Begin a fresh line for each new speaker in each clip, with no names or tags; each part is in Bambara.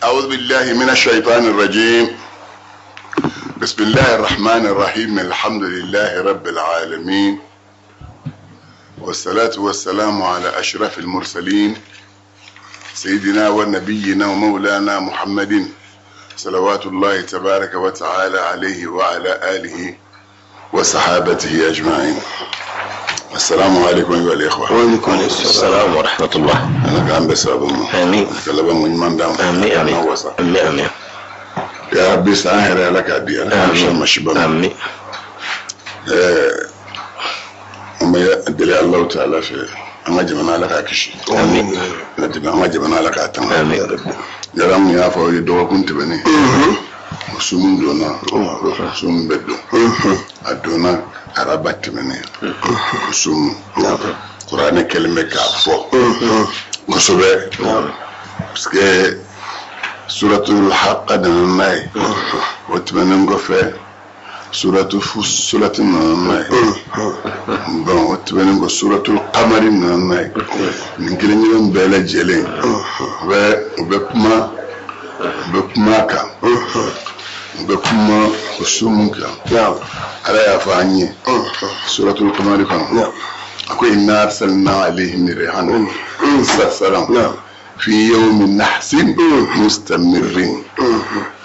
أعوذ بالله من الشيطان الرجيم. بسم الله الرحمن الرحيم. الحمد لله رب العالمين، والصلاة والسلام على أشرف المرسلين، سيدنا ونبينا ومولانا محمد، صلوات الله تبارك وتعالى عليه وعلى آله وصحابته أجمعين. السلام عليكم أيها الإخوة.
وعليكم السلام ورحمة الله.
Ala k'an bɛɛ sababu ma.
Amin.
Ka laban ko ɲuman d'an ma.
Amin, amin.
Ala wasa.
Amin, amin.
Ya Rabbi, san hɛrɛ, Ala k'a di, Ala k'a sɔn masiba ma.
Amin.
An bɛ deli Alahu taala fɛ, an ka jamana, Ala k'a kisi.
Amin.
An ka jamana, Ala k'a tanga.
Amin.
Yala an kun y'a fɔ aw ye dɔgɔkun tɛmɛnen, o sun donna, sun bɛ don, a donna araba tɛmɛnen. O sun, kuranɛ kɛlen bɛ k'a fɔ kosɛbɛ, parce que suratul Haqqa nana n'a ye. O tɛmɛnen kɔfɛ, suratu Fusilati nana n'a ye. Bon, o tɛmɛnen kɔ, suratul Qamari nana n'a ye. Nin kelen kelen bɛɛ lajɛlen, u bɛ kuma kan, u bɛ kuma o sun mun kan. Ala y'a fɔ an ye suratul Qamari kɔnɔ, a ko: inna arsalna alayhim rihan sarsaran fi yawmin nahsin mustamirin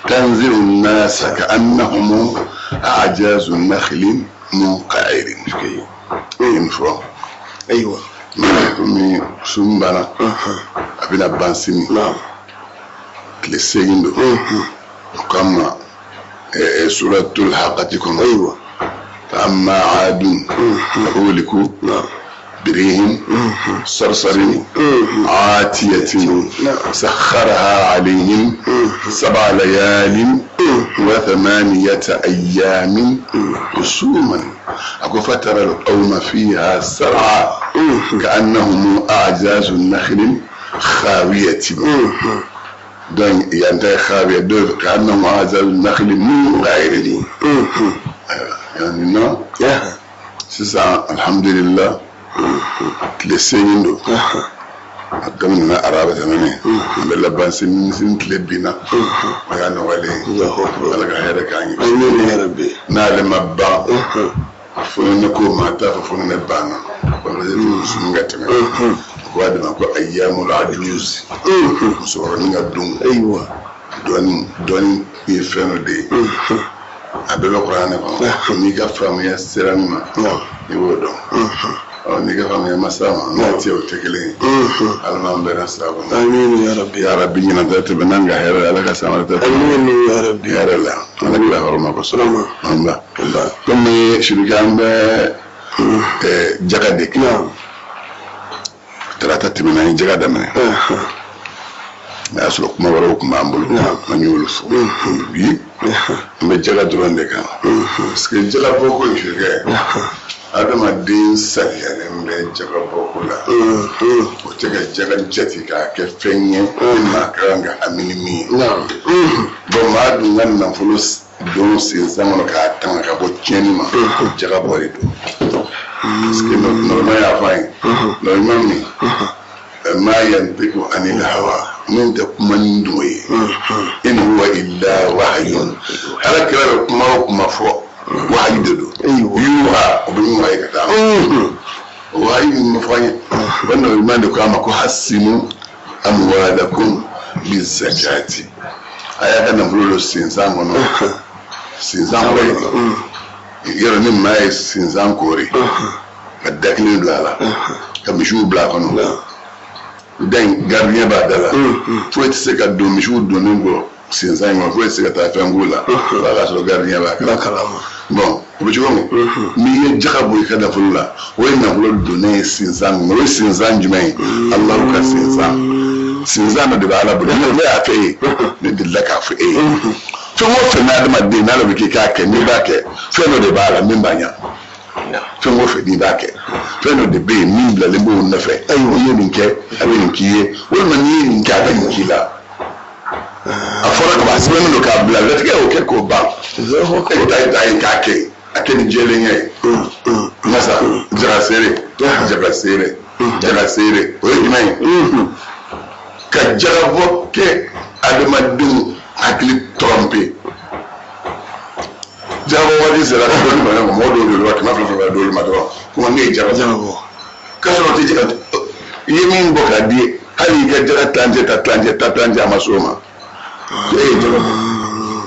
tanzi'u an-nasa ka'annahum a'jazu nakhlin munqa'irin. Nin fɔ. Komi sun banna, a bɛna ban sini, tile 8 don. O kama, suratul Haqati kɔnɔ: fa amma aadun fa uhliku birihin sarsarin aatiyatin sakharaha alayhim sab'a layalin wa thamaniyata ayyamin husuman, ako fatara alqawma fiha sar'a ka'annahum a'jazu nakhlin khawiyatin. Donc yan ta khawiya do ka'annahum a'jazu nakhlin munqa'irin. Yani non, sisan, alhamdulillah, tile 8 don. A daminɛna araba tɛmɛnen, an bɛ laban sini. Sini tile binna, o y'a nɔgɔyalen ye. Ala ka hɛrɛ k'an ye.
Amin ya Rabbi.
N'ale ma ban fo ni ne ko maa t'a fɔ fo ni ne banna, sun ka tɛmɛ. O ko a de ma ko ayyamul ajuz, musokɔrɔnin ka don. Dɔɔni dɔɔni ye fɛn dɔ de ye, a bɛɛ bɛ kuranɛ kɔnɔ. N'i ka faamuya sera min ma, i b'o dɔn. Ɔ, n'i ka faamuya ma s'a ma, n'a tɛ, o tɛ kelen ye. Ala m'an bɛɛ na sababu ma.
Amin ya Rabbi.
Ya Rabbi, ɲinan ta tɛmɛ n'an ka hɛrɛ ye, Ala ka san wɛrɛ ta tɛmɛ
Amin ya Rabbi.
hɛrɛ la, Ala kila hɔrɔma kosɔn. An ba, komi sirikɛ, an bɛ jaga de kɛ. Tarata tɛmɛna, an ye jaga daminɛ. A y'a sɔrɔ kuma wɛrɛw tun b'an bolo, an y'olu fɔ. Bi, an bɛ jaga dɔrɔn de kan, parce que jaga bɔko in, sirikɛ, adamaden sariyalen bɛ jaga bɔko la. O tɛ ka jaga jate k'a kɛ fɛn ye ni maa ka kan ka hami ni min ye. Bon, maa dun ka nafolo don sinsan kɔnɔ k'a tanga ka bɔ tiɲɛni ma, jaga bɔ de don, parce que normalement y'a fɔ an ye, normalement min ma yantiku anil hawa, min tɛ kuma ni dogo ye, in huwa illa wahyun. Ala kira bɛ kuma o kuma fɔ, wahayi de don. Yuha, o bɛ min wahayi ka taa, o wahayi min bɛ fɔ an ye, o normalement de ko a ma ko hassinu amwalakum bizakati, a y'a ka nafolo don sinsan kɔnɔ. Sinsan kɔrɔ ye yɔrɔ ni maa ye sinsan koori ka da kelen don a la, ka misiw bila a kɔnɔ, da in gardien b'a da la, foyi tɛ se ka don misiw donnen kɔ sinsan in kɔnɔ, foyi tɛ se ka taa fɛn k'u la f'a k'a sɔrɔ gardien b'a kalama. Bon, o bɛ cogo min, n'i ye jaga bɔ i ka nafolo la, o ye nafolo donnen ye sinsan kɔnɔ. O ye sinsan jumɛn ye? Alahu ka sinsan, sinsan dɔ de bɛ Ala bolo. Ne y'a fɛ ye, ne delila k'a fɔ e ye, fɛn o fɛn n'adamaden n'ala bɛ k'i k'a kɛ, n'i b'a kɛ, fɛn dɔ de b'a la min b'a ɲa. Fɛn o fɛn n'i b'a kɛ, fɛn dɔ de bɛ yen min bilalen b'o nɔfɛ. Ayiwa, i ye nin kɛ, a bɛ nin k'i ye, walima n'i ye nin kɛ, a bɛ nin k'i la. A fɔra ka ban, a sɛbɛnnen don k'a bila. Latigɛ y'o kɛ k'o ban, e bɛ taa i ta ye k'a kɛ, a kɛ ni jɛlenya ye. Masa jaga seere, jaga seere, jaga seere, o ye jumɛn ye? Ka jagabɔ kɛ. adamadenw hakili tromper. Jagabɔ waati sera ka dɔɔni bana mɔgɔ dɔw de la 200 200 d'olu ma dɔrɔn kuma ne ye jaga
Jagabɔ.
K'a sɔrɔ o tɛ jaga i ye min bɔ k'a di hali i ka jaga tilancɛ ta tilancɛ ta tilancɛ a ma s'o ma e ye jaga bɔ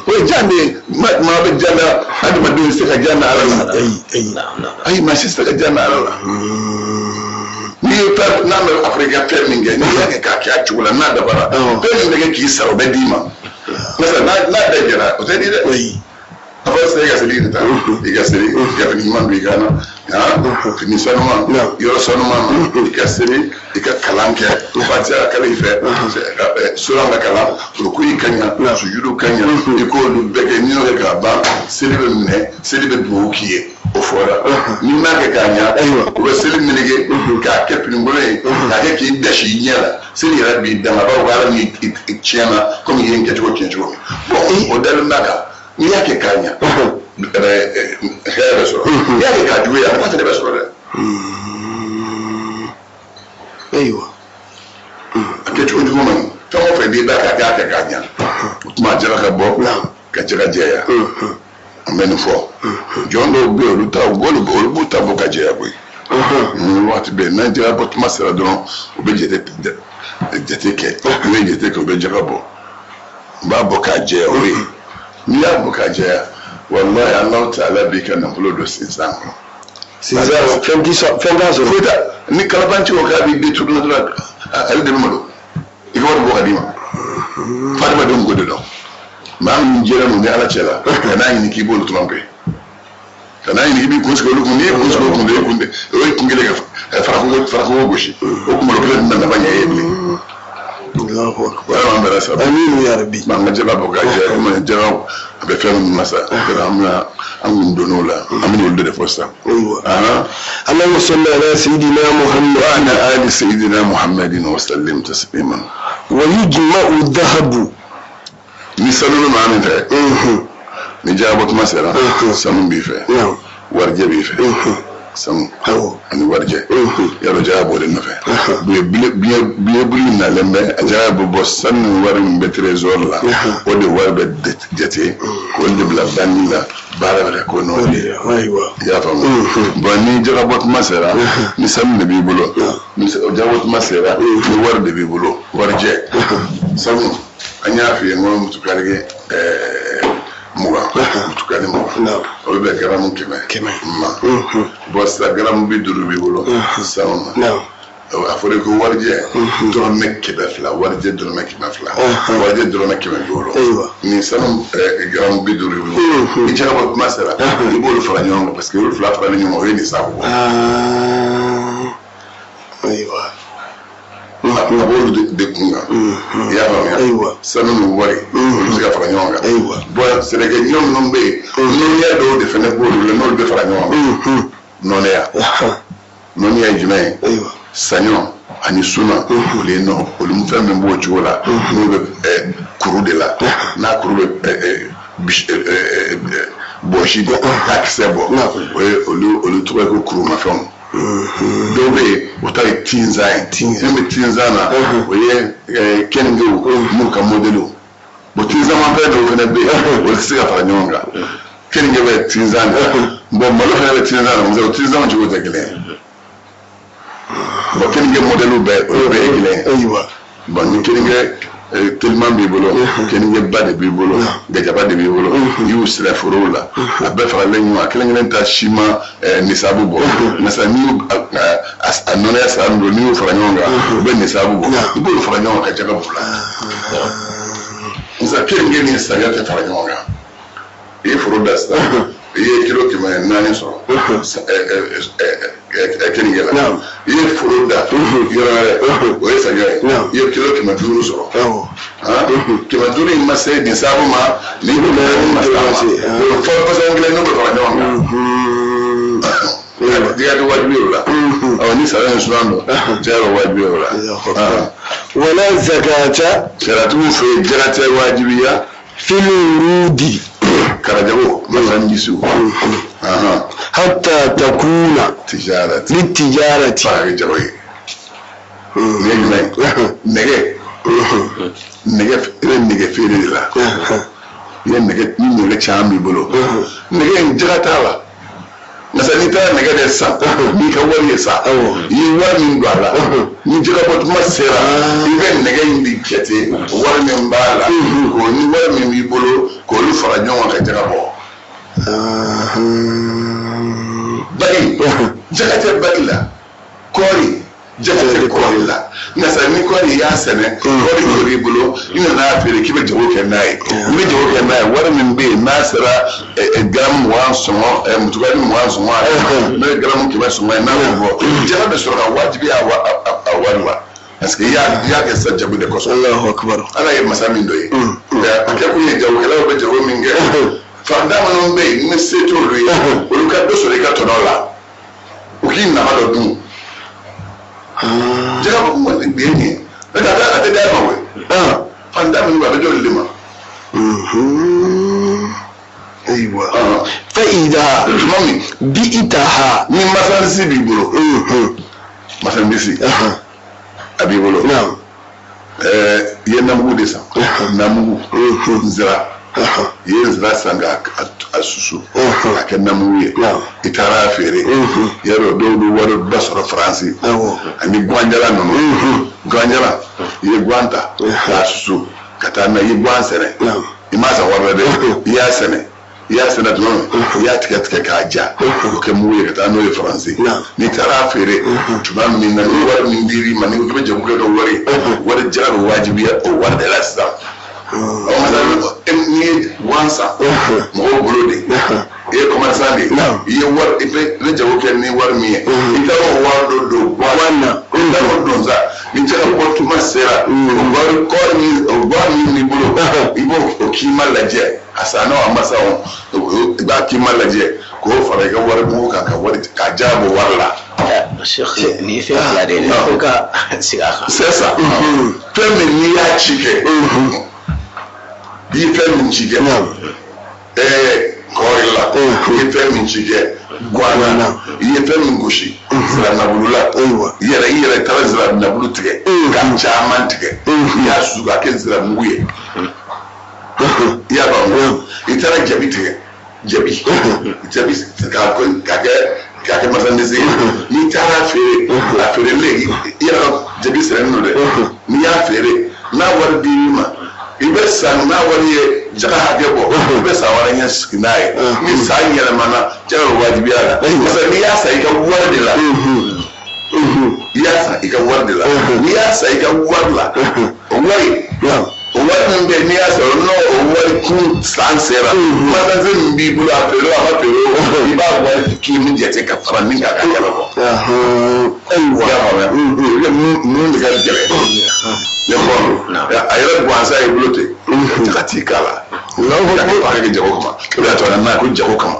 o ye jan de ye. Maa bɛ jan na adamadenw tɛ se ka jan na ala la.
Ayi ayi.
Ayi, maa si tɛ se ka jan na ala la. N'i ye fɛn n'a bɛ afiriki fɛn min kɛ, n'i y'a kɛ k'a kɛ a cogo la n'a dabara fɛn min bɛ kɛ k'i sara o bɛ d'i ma. Masa n'a da jɛra o tɛ di dɛ.
Ayi.
A fɔ sisan i ka seli de ta i ka seli i ka fini ɲuman don i kan na, fini sanuman, yɔrɔ sanuman na, i ka seli, i ka kalan kɛ, fatiha ka kalan i fɛ, suran ka kalan, ruku ka ɲa, sujudu ka ɲa, i k'olu bɛɛ kɛ. N'i y'o kɛ k'a ban, seli bɛ minɛ, seli bɛ dugawu k'i ye. O fɔra n'i m'a kɛ k'a ɲa, o bɛ seli meleke k'a kɛ finibolo ye, k'a kɛ k'i dasi i ɲɛ la. Seli yɛrɛ b'i dama, a b'a fɔ ko ala ni tiɲɛna komi i ye n kɛcogo tiɲɛ cogo min. Bon, o dalen b'a kan. N'i y'a kɛ k'a ɲa, hɛrɛ bɛ sɔrɔ. N'i y'a kɛ k'a juguya, mɔgɔ fɛnɛ bɛ sɔrɔ dɛ.
Ayiwa.
A kɛcogo jugu man ɲi. Fɛn o fɛn n'i b'a kɛ, a k'a kɛ k'a ɲa. O tuma jaka ka bɔ ka jaka jɛya. An bɛ nin fɔ. Jɔn dɔw bɛ yen, olu ta olu b'u ta bɔ ka jɛya koyi. Waati bɛɛ n'a jaka bɔ tuma sera dɔrɔn, u bɛ jate kɛ. N'u ye jate kɛ, u bɛ jaka bɔ. U b'a bɔ k'a jɛya o ye. N'i y'a bɔ k'a jɛya, walahi Alahu taala b'i ka nafolo don sinsan kɔnɔ.
Sinsan fɛn t'i sɔrɔ, fɛn t'a sɔrɔ.
Foyi t'a ni kalabanci ko k'a b'i détourner dɔrɔn, ale de bɛ malo. I ka wari bɔ ka d'i ma. F'adamadenw k'o de dɔn. Maa min jɛra ninnu ni Ala cɛ la, ka n'a ɲini k'i b'olu tromper. Ka n'a ɲini k'i b'i kun sigi olu kun, n'i ye kun sigi o kun de, e kun de, o ye kun kelen ka farako gosi. O kunkolo kelen tɛna nafa ɲɛ e ye bilen.
Allahu akbar.
Ala m'an bɛɛ saba.
Amin ya rabbi.
An ka jaba bɔ k'a jɛ, komi jaba a bɛ fɛn minnu na sa, an bɛna an kun donn'o la, an bɛna olu de fɔ sisan.
Ayiwa. Allahumma salli ala sayyidina Muhammad.
Wa ala ali sayyidina Muhammadin wa sallim tasliman.
Wa yujma'u dhahabu.
Ni sanu bɛ maa min fɛ, ni jaba tuma sera, sanu b'i fɛ, warijɛ b'i fɛ, sanu ani warijɛ, yɔrɔ jaba b'o de nɔfɛ. Biye bulu nalen bɛ, a jaba bɛ bɔ sanu ni wari min bɛ trésor la, o de wari bɛ jate k'o de bila banki la, baara bɛ kɛ k'o n'o de ye.
Ayiwa.
I y'a faamu? Bon, ni jaba bɔ tuma sera, ni sanu de b'i bolo, ni jaba bɔ tuma sera, ni wari de b'i bolo, warijɛ, sanu, an y'a f'i ye n ko mutukalike 20, mutukali 20, olu bɛ garamu 100 ma. Bon, sisan garamu 50 b'i bolo sanu na. A fɔra ko warijɛ dɔrɔmɛ 200, warijɛ dɔrɔmɛ 200, warijɛ dɔrɔmɛ 500. Ni sanu garamu 50 b'i bolo, ni jaka bɔ tuma sera, i b'olu fara ɲɔgɔn kan, parce que olu fila faralen ɲɔgɔn kan, o ye nisabu bɔ.
Ayiwa.
A b'olu de kun kan. I y'a faamuya?
Ayiwa.
Sanu ni wari, olu bɛ se ka fara ɲɔgɔn kan.
Ayiwa.
Bon, sɛnɛkɛ ɲɔ minnu bɛ yen, nɔnɔya dɔw de fana b'olu la, n'olu bɛ fara ɲɔgɔn kan. Nɔnɔya. Nɔnɔya ye jumɛn ye?
Ayiwa.
Saɲɔ ani suna, olu ye nɔ, olu fɛn min b'o cogo la, n'o bɛ kuru de la, n'a kuru bɛ bɔsi bɔ, k'a kisɛ bɔ, o ye olu tɔgɔ ye ko kurumafɛnw. Dɔw bɛ yen, o ta ye tinzan ye. Min bɛ tinzan na, o ye keningew n'u ka modɛliw. Bon, tinzanmafɛn dɔw fana bɛ yen, olu tɛ se ka fara ɲɔgɔn kan. Keninge bɛ tinzan de la. Bon, malo fana bɛ tinzan na, o tinzanw cogo tɛ kelen ye. Bon, keninge modɛliw bɛɛ, olu bɛɛ ye kelen ye.
Ayiwa.
Bon, ni keninge teliman b'i bolo, keninge ba de b'i bolo, gajaba de b'i bolo, i y'u sɛnɛ forow la, a bɛɛ faralen ɲɔgɔn kan, kelen kelen ta si ma nisabu bɔ. Masa n'i y'u a nɔnɔya san don, n'i y'u fara ɲɔgɔn kan, u bɛ nisabu bɔ. I b'olu fara ɲɔgɔn kan ka jaga b'u la. Masa keninge ni saɲɔ tɛ fara ɲɔgɔn kan. I ye foro da sisan, i ye kilo 400 sɔrɔ keninge la. I ye foro da yɔrɔ wɛrɛ, o ye saɲɔ ye, i ye kilo 500 sɔrɔ. 500 in ma se nisabu ma, ni 400 ma se a ma, o fɔ fasɔn kelen n'o bɛ fara ɲɔgɔn kan. Diga tɛ wajibi o la. Ɔ, ni saɲɔ ni sunan don, diga bɛ wajibi o la.
Wala zakata.
Sariyatigiw fɛ yen, jaga tɛ wajibiya.
Fil wurudi.
Karajago, marchandise.
Hatta takuna.
Tijarati.
Litijarati.
F'a ka kɛ jago ye. Nin ye jumɛn ye? Nɛgɛ. Nɛgɛ, i bɛ nɛgɛ feere de la. I ye nɛgɛ, ni nɛgɛ caman b'i bolo, nɛgɛ in jaga t'a la. Nka sa, n'i taara nɛgɛ de san n'i ka wari ye sa, i ye wari min don a la, ni jaga bɔ tuma sera, i bɛ nɛgɛ in de jate, wari min b'a la, k'o ni wari min b'i bolo, k'olu fara ɲɔgɔn kan ka jaga bɔ. Bagi, jaga tɛ bagi la. Kɔɔri, jaga tɛ kɔɔri la. Nka sa, ni kɔɔri y'a sɛnɛ, kɔɔri jɔr'i bolo, i nana a feere k'i bɛ jago kɛ n'a ye, i bɛ jago kɛ n'a ye, wari min bɛ yen n'a sera garamu 20 sɔngɔ, mutukali 20 sɔngɔ ye, n'o ye garamu 100 sɔngɔ ye, n'a bɛ bɔ, jaga bɛ sɔrɔ ka wajibiya a wari la, parce que i y'a kɛ sisan jago de kosɔn.
Allahu akbar.
Ala ye masa min dɔ ye, a kɛ kun ye jagokɛlaw bɛ jago min kɛ, fantan minnu bɛ yen ni se t'olu ye, olu ka dɔ sɔrɔ i ka tɔnɔ la, u k'i nafa dɔ dun. Jaga bɔ kuma de ye nin ye, n'o tɛ a tɛ d'a ma koyi. Fantan minnu bɛ, a bɛ d'olu de ma.
Ayiwa, fa idha
Tuma min
bi'taha,
ni marchandise b'i bolo, marchandise a b'i bolo, i ye namugu de san, namugu nsira, i ye nsira san k'a a susu k'a kɛ namugu ye, i taara a feere, yarɔ dɔw bɛ wari ba sɔrɔ Faransi, ani guwanjala ninnu. Guwanjala, i ye guwan ta k'a susu ka taa n'a ye, i ye guwan sɛnɛ, i m'a san wari la dɛ, i y'a sɛnɛ, i y'a sɛnɛ tuma min, i y'a tigɛ tigɛ k'a ja k'o kɛ mugu ye ka taa n'o ye Faransi. N'i taara a feere tuma min na, ni wari min dir'i ma, ni ko k'i bɛ jago kɛ n'o wari ye, wari jaga bɛ wajibiya o wari de la sisan. Ɔ, n'i ye guwan san mɔgɔw bolo de, i ye commerçant de ye, i ye wari, i bɛ jago kɛ ni wari min ye, i taara o wari dɔ don guwan na, i taara o don sa, ni jaga bɔ tuma sera, o wari kɔɔri min, o guwan min b'i bolo, i b'o o kima lajɛ, a sanna o, a ma san o, i b'a kima lajɛ k'o fara i ka wari mugu kan ka wari k'a ja bɔ wari la.
Cheikh, nin ye fɛn fila de ye, fo ka sigi a kan.
C'est ça. Fɛn min n'i y'a ci kɛ, i ye fɛn min ci kɛ kɔɔri la, i ye fɛn min ci kɛ guwan na, i ye fɛn min gosi siranabulu la, i yɛrɛ taara siranabulu tigɛ ka caman tigɛ, i y'a susu k'a kɛ siramugu ye, i y'a faamu? I taara jabi tigɛ, jabi k'a kɛ marchandise ye, n'i taara feere, a feerelen, i yɛrɛ ka jabi sɛnɛnen don dɛ, n'i y'a feere, n'a wari dir'i ma, i bɛ san n'a wari ye jaga hakɛ bɔ, i bɛ san wɛrɛ ɲɛ sigi n'a ye. Ni san yɛlɛmana, jaga bɛ wajibiya la, parce que n'i y'a san i ka wari de la, i y'a san i ka wari de la, n'i y'a san i ka wari la, o wari min bɛ yen n'i y'a sɔrɔ n'o o wari kun san sera, marchandise min b'i bolo, a feere o, a ma feere o, i b'a wari k'i jate ka fara min kan ka 100 bɔ.
Ayiwa.
I y'a faamuya? Mun de ka gɛlɛn ne kɔrɔ, a yɛrɛ gansan y'i bolo ten, jaga t'i k'a la, a kɛ jago kama, o de y'a to a nana ko jago kama.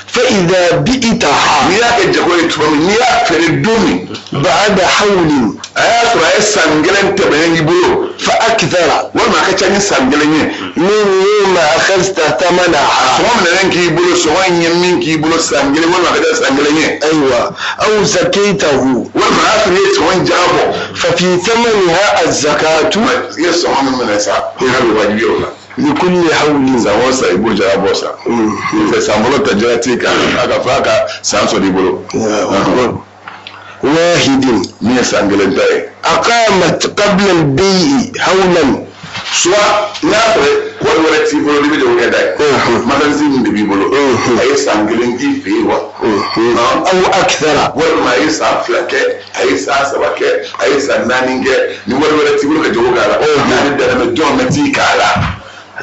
Fa idha bi'taha,
N'i y'a kɛ jago ye tuma min, n'i y'a feere don min,
ba'da hawlin,
a y'a sɔrɔ a ye san kelen tɛmɛnen i bolo,
fa akthara,
walima a ka ca ni san kelen ye,
min yawma akhadhta thamanaha,
sɔngɔ minɛnen k'i bolo, sɔngɔ in ye min k'i bolo san kelen, walima a ka ca san kelen ye,
ayiwa, aw zakaytahu,
walima a y'a sɔrɔ i ye sɔngɔ in jaga bɔ,
fa fi thamaniha az-zakatu,
i ye sɔngɔ min minɛ sa, i ka bɛ wajibiya o la.
Likulli hawlin.
San o san, i b'o jaga bɔ sa, n'o san fɔlɔ ta jaga t'i kan, a ka fɔ a ka san sɔrɔ i bolo.
Wahidin.
Min ye san kelen ta ye.
Aqamat qabla al-bay'i hawlan.
Soit n'a sɔrɔ wari wɛrɛ t'i bolo n'i bɛ jago kɛ da ye, marchandise min de b'i bolo, a ye san kelen k'i fɛ yen wa,
aw akthara,
walima a ye san 2 kɛ, a ye san 3 kɛ, a ye san 4 kɛ, ni wari wɛrɛ t'i bolo ka jago k'a la, n'ale dɛrɛmɛ dɔrɔmɛ t'i k'a la,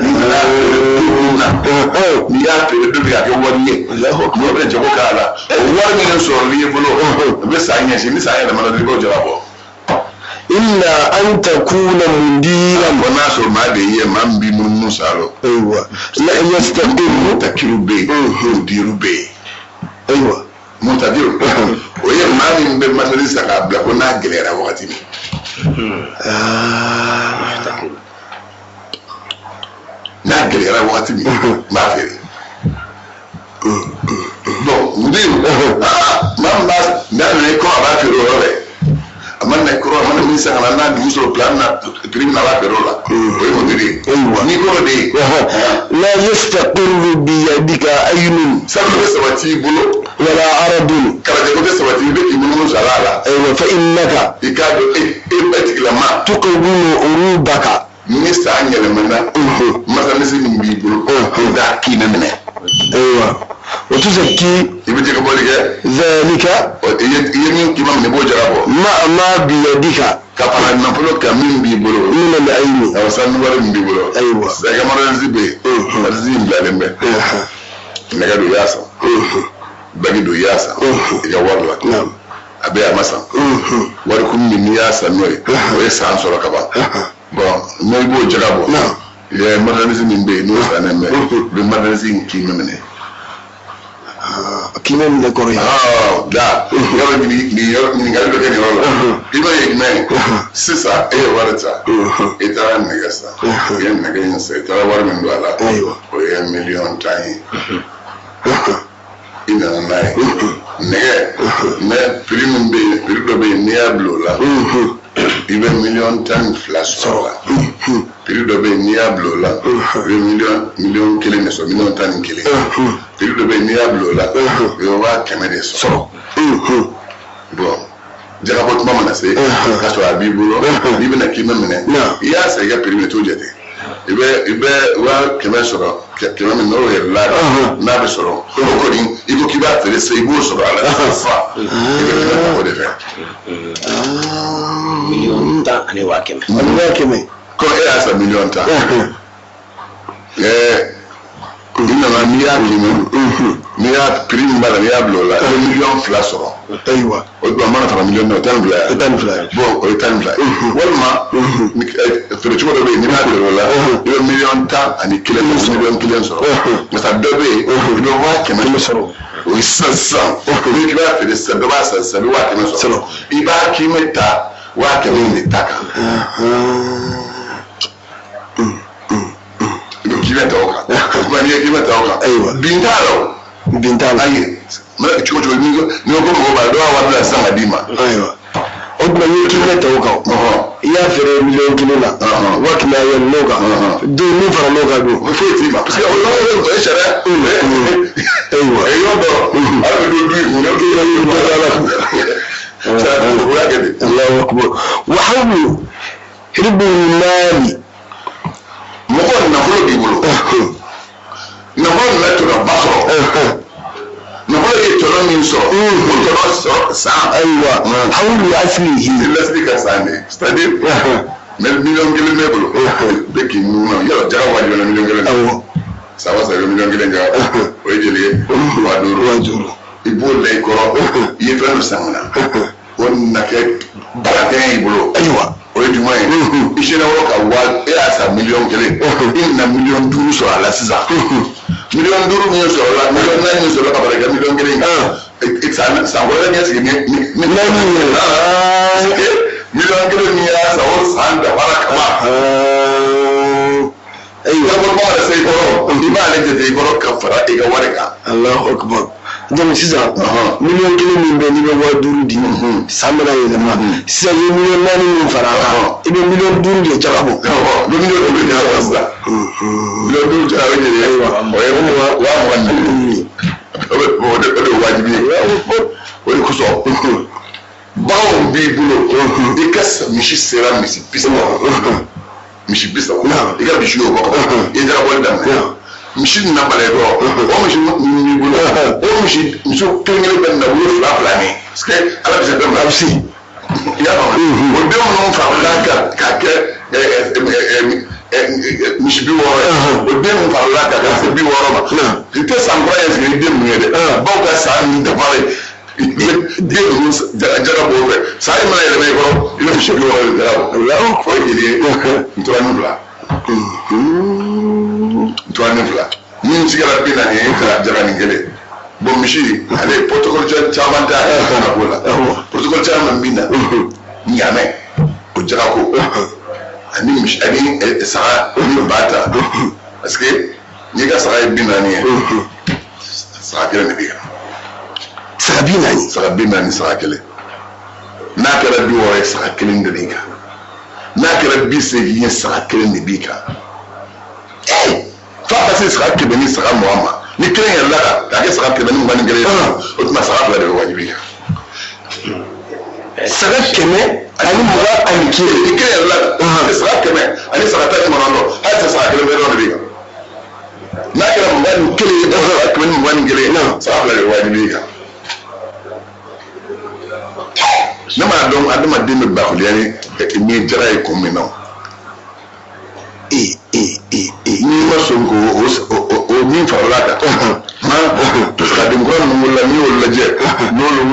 n'i nana feere don min na, n'i y'a feere don min k'a kɛ wari ye, n'o bɛ jago k'a la, o wari min sɔrɔli i bolo, o bɛ san ɲɛsin, ni san yɛlɛmana dɔrɔn, i b'o jaga bɔ.
Illa an takuna mudiran.
Bɔn, n'a sɔrɔ maa de ye maa min b'i munumunu sa rɔ.
Ayiwa, la yastaqiru.
Mutakiru bɛ yen, mudiru bɛ yen.
Ayiwa.
Mutakiru, o ye maa min bɛ marchandise san k'a bila ko n'a gɛlɛyara wagati min. N'a gɛlɛyara wagati min, n b'a feere. Bon, mudiru, maa min b'a n'a nana i kɔ, a b'a feere o yɔrɔ dɛ. A A mana na i kɔrɔ, a mana min san ka na, n'a dugu sɔrɔ plan na, prix min na, a b'a feere o la. O ye mobili ye.
Ayiwa.
N'i kɔrɔ de ye.
La yastaqirru biyadika aynun.
Sanu bɛ sabati i bolo.
Wala aradun.
Kalajɛ ko tɛ sabati, i bɛ k'i munumunu sara a la.
Ayiwa, fa innaka.
I k'a dɔn e bɛɛ tigilama.
Tuqawwimu urubaka.
Ni san yɛlɛmana, marchandise min b'i bolo, i b'a kiimɛ minɛ.
Ayiwa, wa tuzakki.
I bɛ jɛgɛ bɔli kɛ.
Dhalika.
I ye min kiimɛ minɛ, i b'o jaka bɔ.
Ma ma biyadika.
Ka fara nafolo kan min b'i bolo.
Min al-ayni.
Awɔ, sanu wari min b'i bolo.
Ayiwa.
Sisan i ka marchandise bɛ yen. Marchandise in bilalen bɛ. Nɛgɛ don, i y'a san. Bagi don, i y'a san. I ka wari la. A bɛ, a ma san. Wari kun min n'i y'a san n'o ye, o ye san sɔrɔ ka ban. Bon, n'o i b'o jaka bɔ. I marchandise min bɛ yen n'o sannen bɛ, i bɛ marchandise in kiimɛ minɛ.
Kiimɛ minɛ kɔrɔ ye.
Da yɔrɔ nin yɔrɔ ɲininkali dɔ kɛ nin yɔrɔ la. I b'a ye jumɛn ye? Sisan e ye wari ta, i taara nɛgɛ san, i ye nɛgɛ in san, i taara wari min don a la, o ye 10,000,000 ye. I nana n'a ye. Nɛgɛ, mɛ prix min bɛ yen, prix dɔ bɛ yen, n'i y'a bila o la, i bɛ 12,000,000 sɔrɔ a la. Prix dɔ bɛ yen, n'i y'a bila o la, i bɛ 1,1 million de sɔrɔ, 11 million. Prix dɔ bɛ yen, n'i y'a bila o la, i bɛ 100,000 de sɔrɔ. Bon, jagabɔ tuma mana se, k'a sɔrɔ a b'i bolo, n'i bɛna kiimɛ minɛ, i y'a san i ka prix min, t'o jate. I bɛ 100,000 sɔrɔ, 100 min n'o yɛlɛla n'a bɛ sɔrɔ, o kɔni i ko k'i b'a feere sisan, i b'o sɔrɔ a la sisan, i bɛ kɛmɛ ta o de fɛ.
10,000,000 ani 100,000.
Ani 100,000.
Ko e y'a san 10,000,000. I nana, n'i y'a kiimɛ, n'i y'a prix min b'a la, n'i y'a bila o la, i bɛ 2,000,000 sɔrɔ.
Ayiwa.
O tuma mana fara miliyɔn na, o 12 ye.
O 12 ye.
Bon, o ye 12 ye. Walima feere cogo dɔ bɛ yen, n'i b'a feere o la, i bɛ 11,000,000, 1,1 million sɔrɔ. Masa dɔ bɛ yen, i bɛ 100,000 sɔrɔ. O ye sisan sisan. N'i b'a feere sisan, dɔ b'a san sisan, i bɛ 100,000 sɔrɔ. I b'a kiimɛ ta 100,000 in de ta kan. I bɛ kiimɛ ta o kan. O tuma n'i ye kiimɛ ta o kan.
Ayiwa.
Bin t'a la o.
Bin t'a la.
Ayi, mana cogo cogo, n'i ko mɔgɔ b'a la, dɔw b'a wari bila sisan ka d'i ma.
Ayiwa. O tuma n'i ye kiimɛ ta o kan, i y'a feere 1,1 million na, 100,000 a yɛlɛn'o kan, don min faral'o kan dun.
O foyi t'i ma. Parce que o yɔrɔ o ye sariya.
Ayiwa.
O yɔrɔ dɔ, hali bɛ don du in kun, ne bɛ don ala kun. Sariya o y'a kɛ ten.
Allahu akbar. Wa hawlu hirbul mali.
Mɔgɔ nafolo b'i bolo. Nafolo nana tɔnɔba sɔrɔ. Nafolo ye tɔnɔ min sɔrɔ, o tɔnɔ sɔrɔ san.
Ayiwa. Hawlu aslihi.
I lasigi ka san de. C'est-à-dire, mais 1,1 million b'e bolo. Bɛ k'i nun na, yɔrɔ jaga wajibiyala 1,1 million.
Awɔ.
San o san i bɛ 1,1 million jaga. O ye joli ye? 5,000.
5,000.
I b'o la i kɔrɔ, i ye fɛn dɔ san ka na. O nana kɛ barakɛn y'i bolo.
Ayiwa.
O ye jumɛn ye? I sera yɔrɔ ka wa, e y'a san 1,1 million, i nana 5 million sɔrɔ a la sisan. 5 million min sɔrɔ la, 4 million min sɔrɔ ka fara i ka 1,1 million kan. San wɛrɛ ɲɛ sigi ni
naani ye.
1,1 million min y'a san, o san dafara ka ban.
Ayiwa.
I ka bɔ yɛrɛ se i kɔrɔ, i b'ale jate i kɔrɔ ka fara i ka wari kan.
Allahu akbar. Donc sisan 1,1 million min bɛ yen n'i bɛ 5,000 di, san bɛna yɛlɛma, sisan i ye 4 million min fara a kan, i bɛ 5 million de jaga bɔ.
I bɛ 5 million jaga bɔ sisan. 5 million jaga bɛ joli ye? O ye 24,000. O de ye wajibi ye. O de kosɔn baganw b'i bolo, i ka misi sera misi 30, misi 30, i ka misi y'o bɔ, i ye jagabɔli daminɛ. Misi nana bala i kɔrɔ, o misi min b'i bolo, o misi muso kelen kelen bɛ na wolo fila fila ni, parce que ala bɛ se fɛn ma. A bɛ se. I y'a faamu? O denw ninnu farala kan k'a kɛ misi 60 ye. O den ninnu farala kan ka se 60 ma. I tɛ san kura ye sigi ni den ninnu ye dɛ. Baw ka san min dafara ye, den ninnu jaga b'o fɛ. San in mana yɛlɛma i kɔrɔ, i bɛ misi 60 de jaga bɔ. O ye joli ye? Nturani fila. Nturani fila. Min sigara 40 ye, ka jaga nin kelen. Bon, misi ale ye protocole caman ta a ko la. Protocole caman min na, ɲamɛ o jaga ko ani misi ani saga ni ba ta, parce que n'i ka saga ye 40 ye, saga kelen de b'i kan.
Saga 40.
Saga 40, saga kelen. N'a kɛra 60 ye, saga kelen de b'i kan. N'a kɛra 80 ye, saga kelen de b'i kan. F'a ka se saga 100 ni saga 20 ma, ni kelen yɛlɛla k'a kɛ saga 121 ye, o tuma saga fila de bɛ wajibi i kan.
Saga 121.
Ni kelen yɛlɛla kan, saga 100 ani saga 19, hali sisan saga kelen bɛ dɔrɔn de b'i kan. N'a kɛra 21 ye, saga 121 ye, saga fila de bɛ wajibi i kan. Ne m'a dɔn adamaden bɛ bakuliya ni jara ye kun min na. N'i ma sɔn k'o o min farala kan, sagaden kura ninnu wolola, n'i y'olu lajɛ, n'olu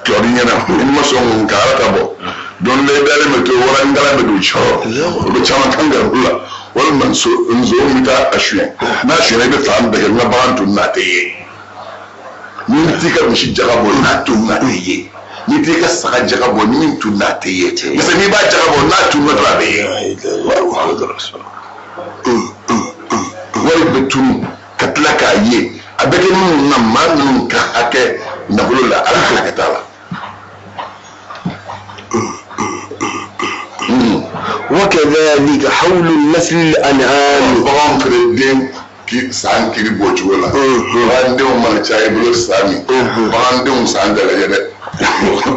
kilɔr'i ɲɛna, n'i ma sɔn ka ala ta bɔ, don dɔ i dalen bɛ to, waranikala bɛ don cɔrɔ, o bɛ caman kan garibu la, walima nson bɛ taa a suɲɛ. N'a suɲɛna, i bɛ fan bɛɛ kɛ, n ka bagan tununna, a tɛ ye. N'i t'i ka misi jaga bɔ, n'a tununna, a tɛ ye. N'i t'i ka saga jaga bɔ, ni min tununna, a tɛ ye. Parce que n'i b'a jaga bɔ, n'a tununna dɔrɔn, a bɛ ye. Wari bɛ tunu ka tila k'a ye, a bɛ kɛ minnu na, maa minnu ka hakɛ nafolo la, ala ka hakɛ t'a la.
وكذلك حول نسل الأنعام.
Bagan feere den ki san kiri bɔ cogo la, bagandenw mana caya i bolo san min, bagandenw san bɛɛ lajɛ dɛ.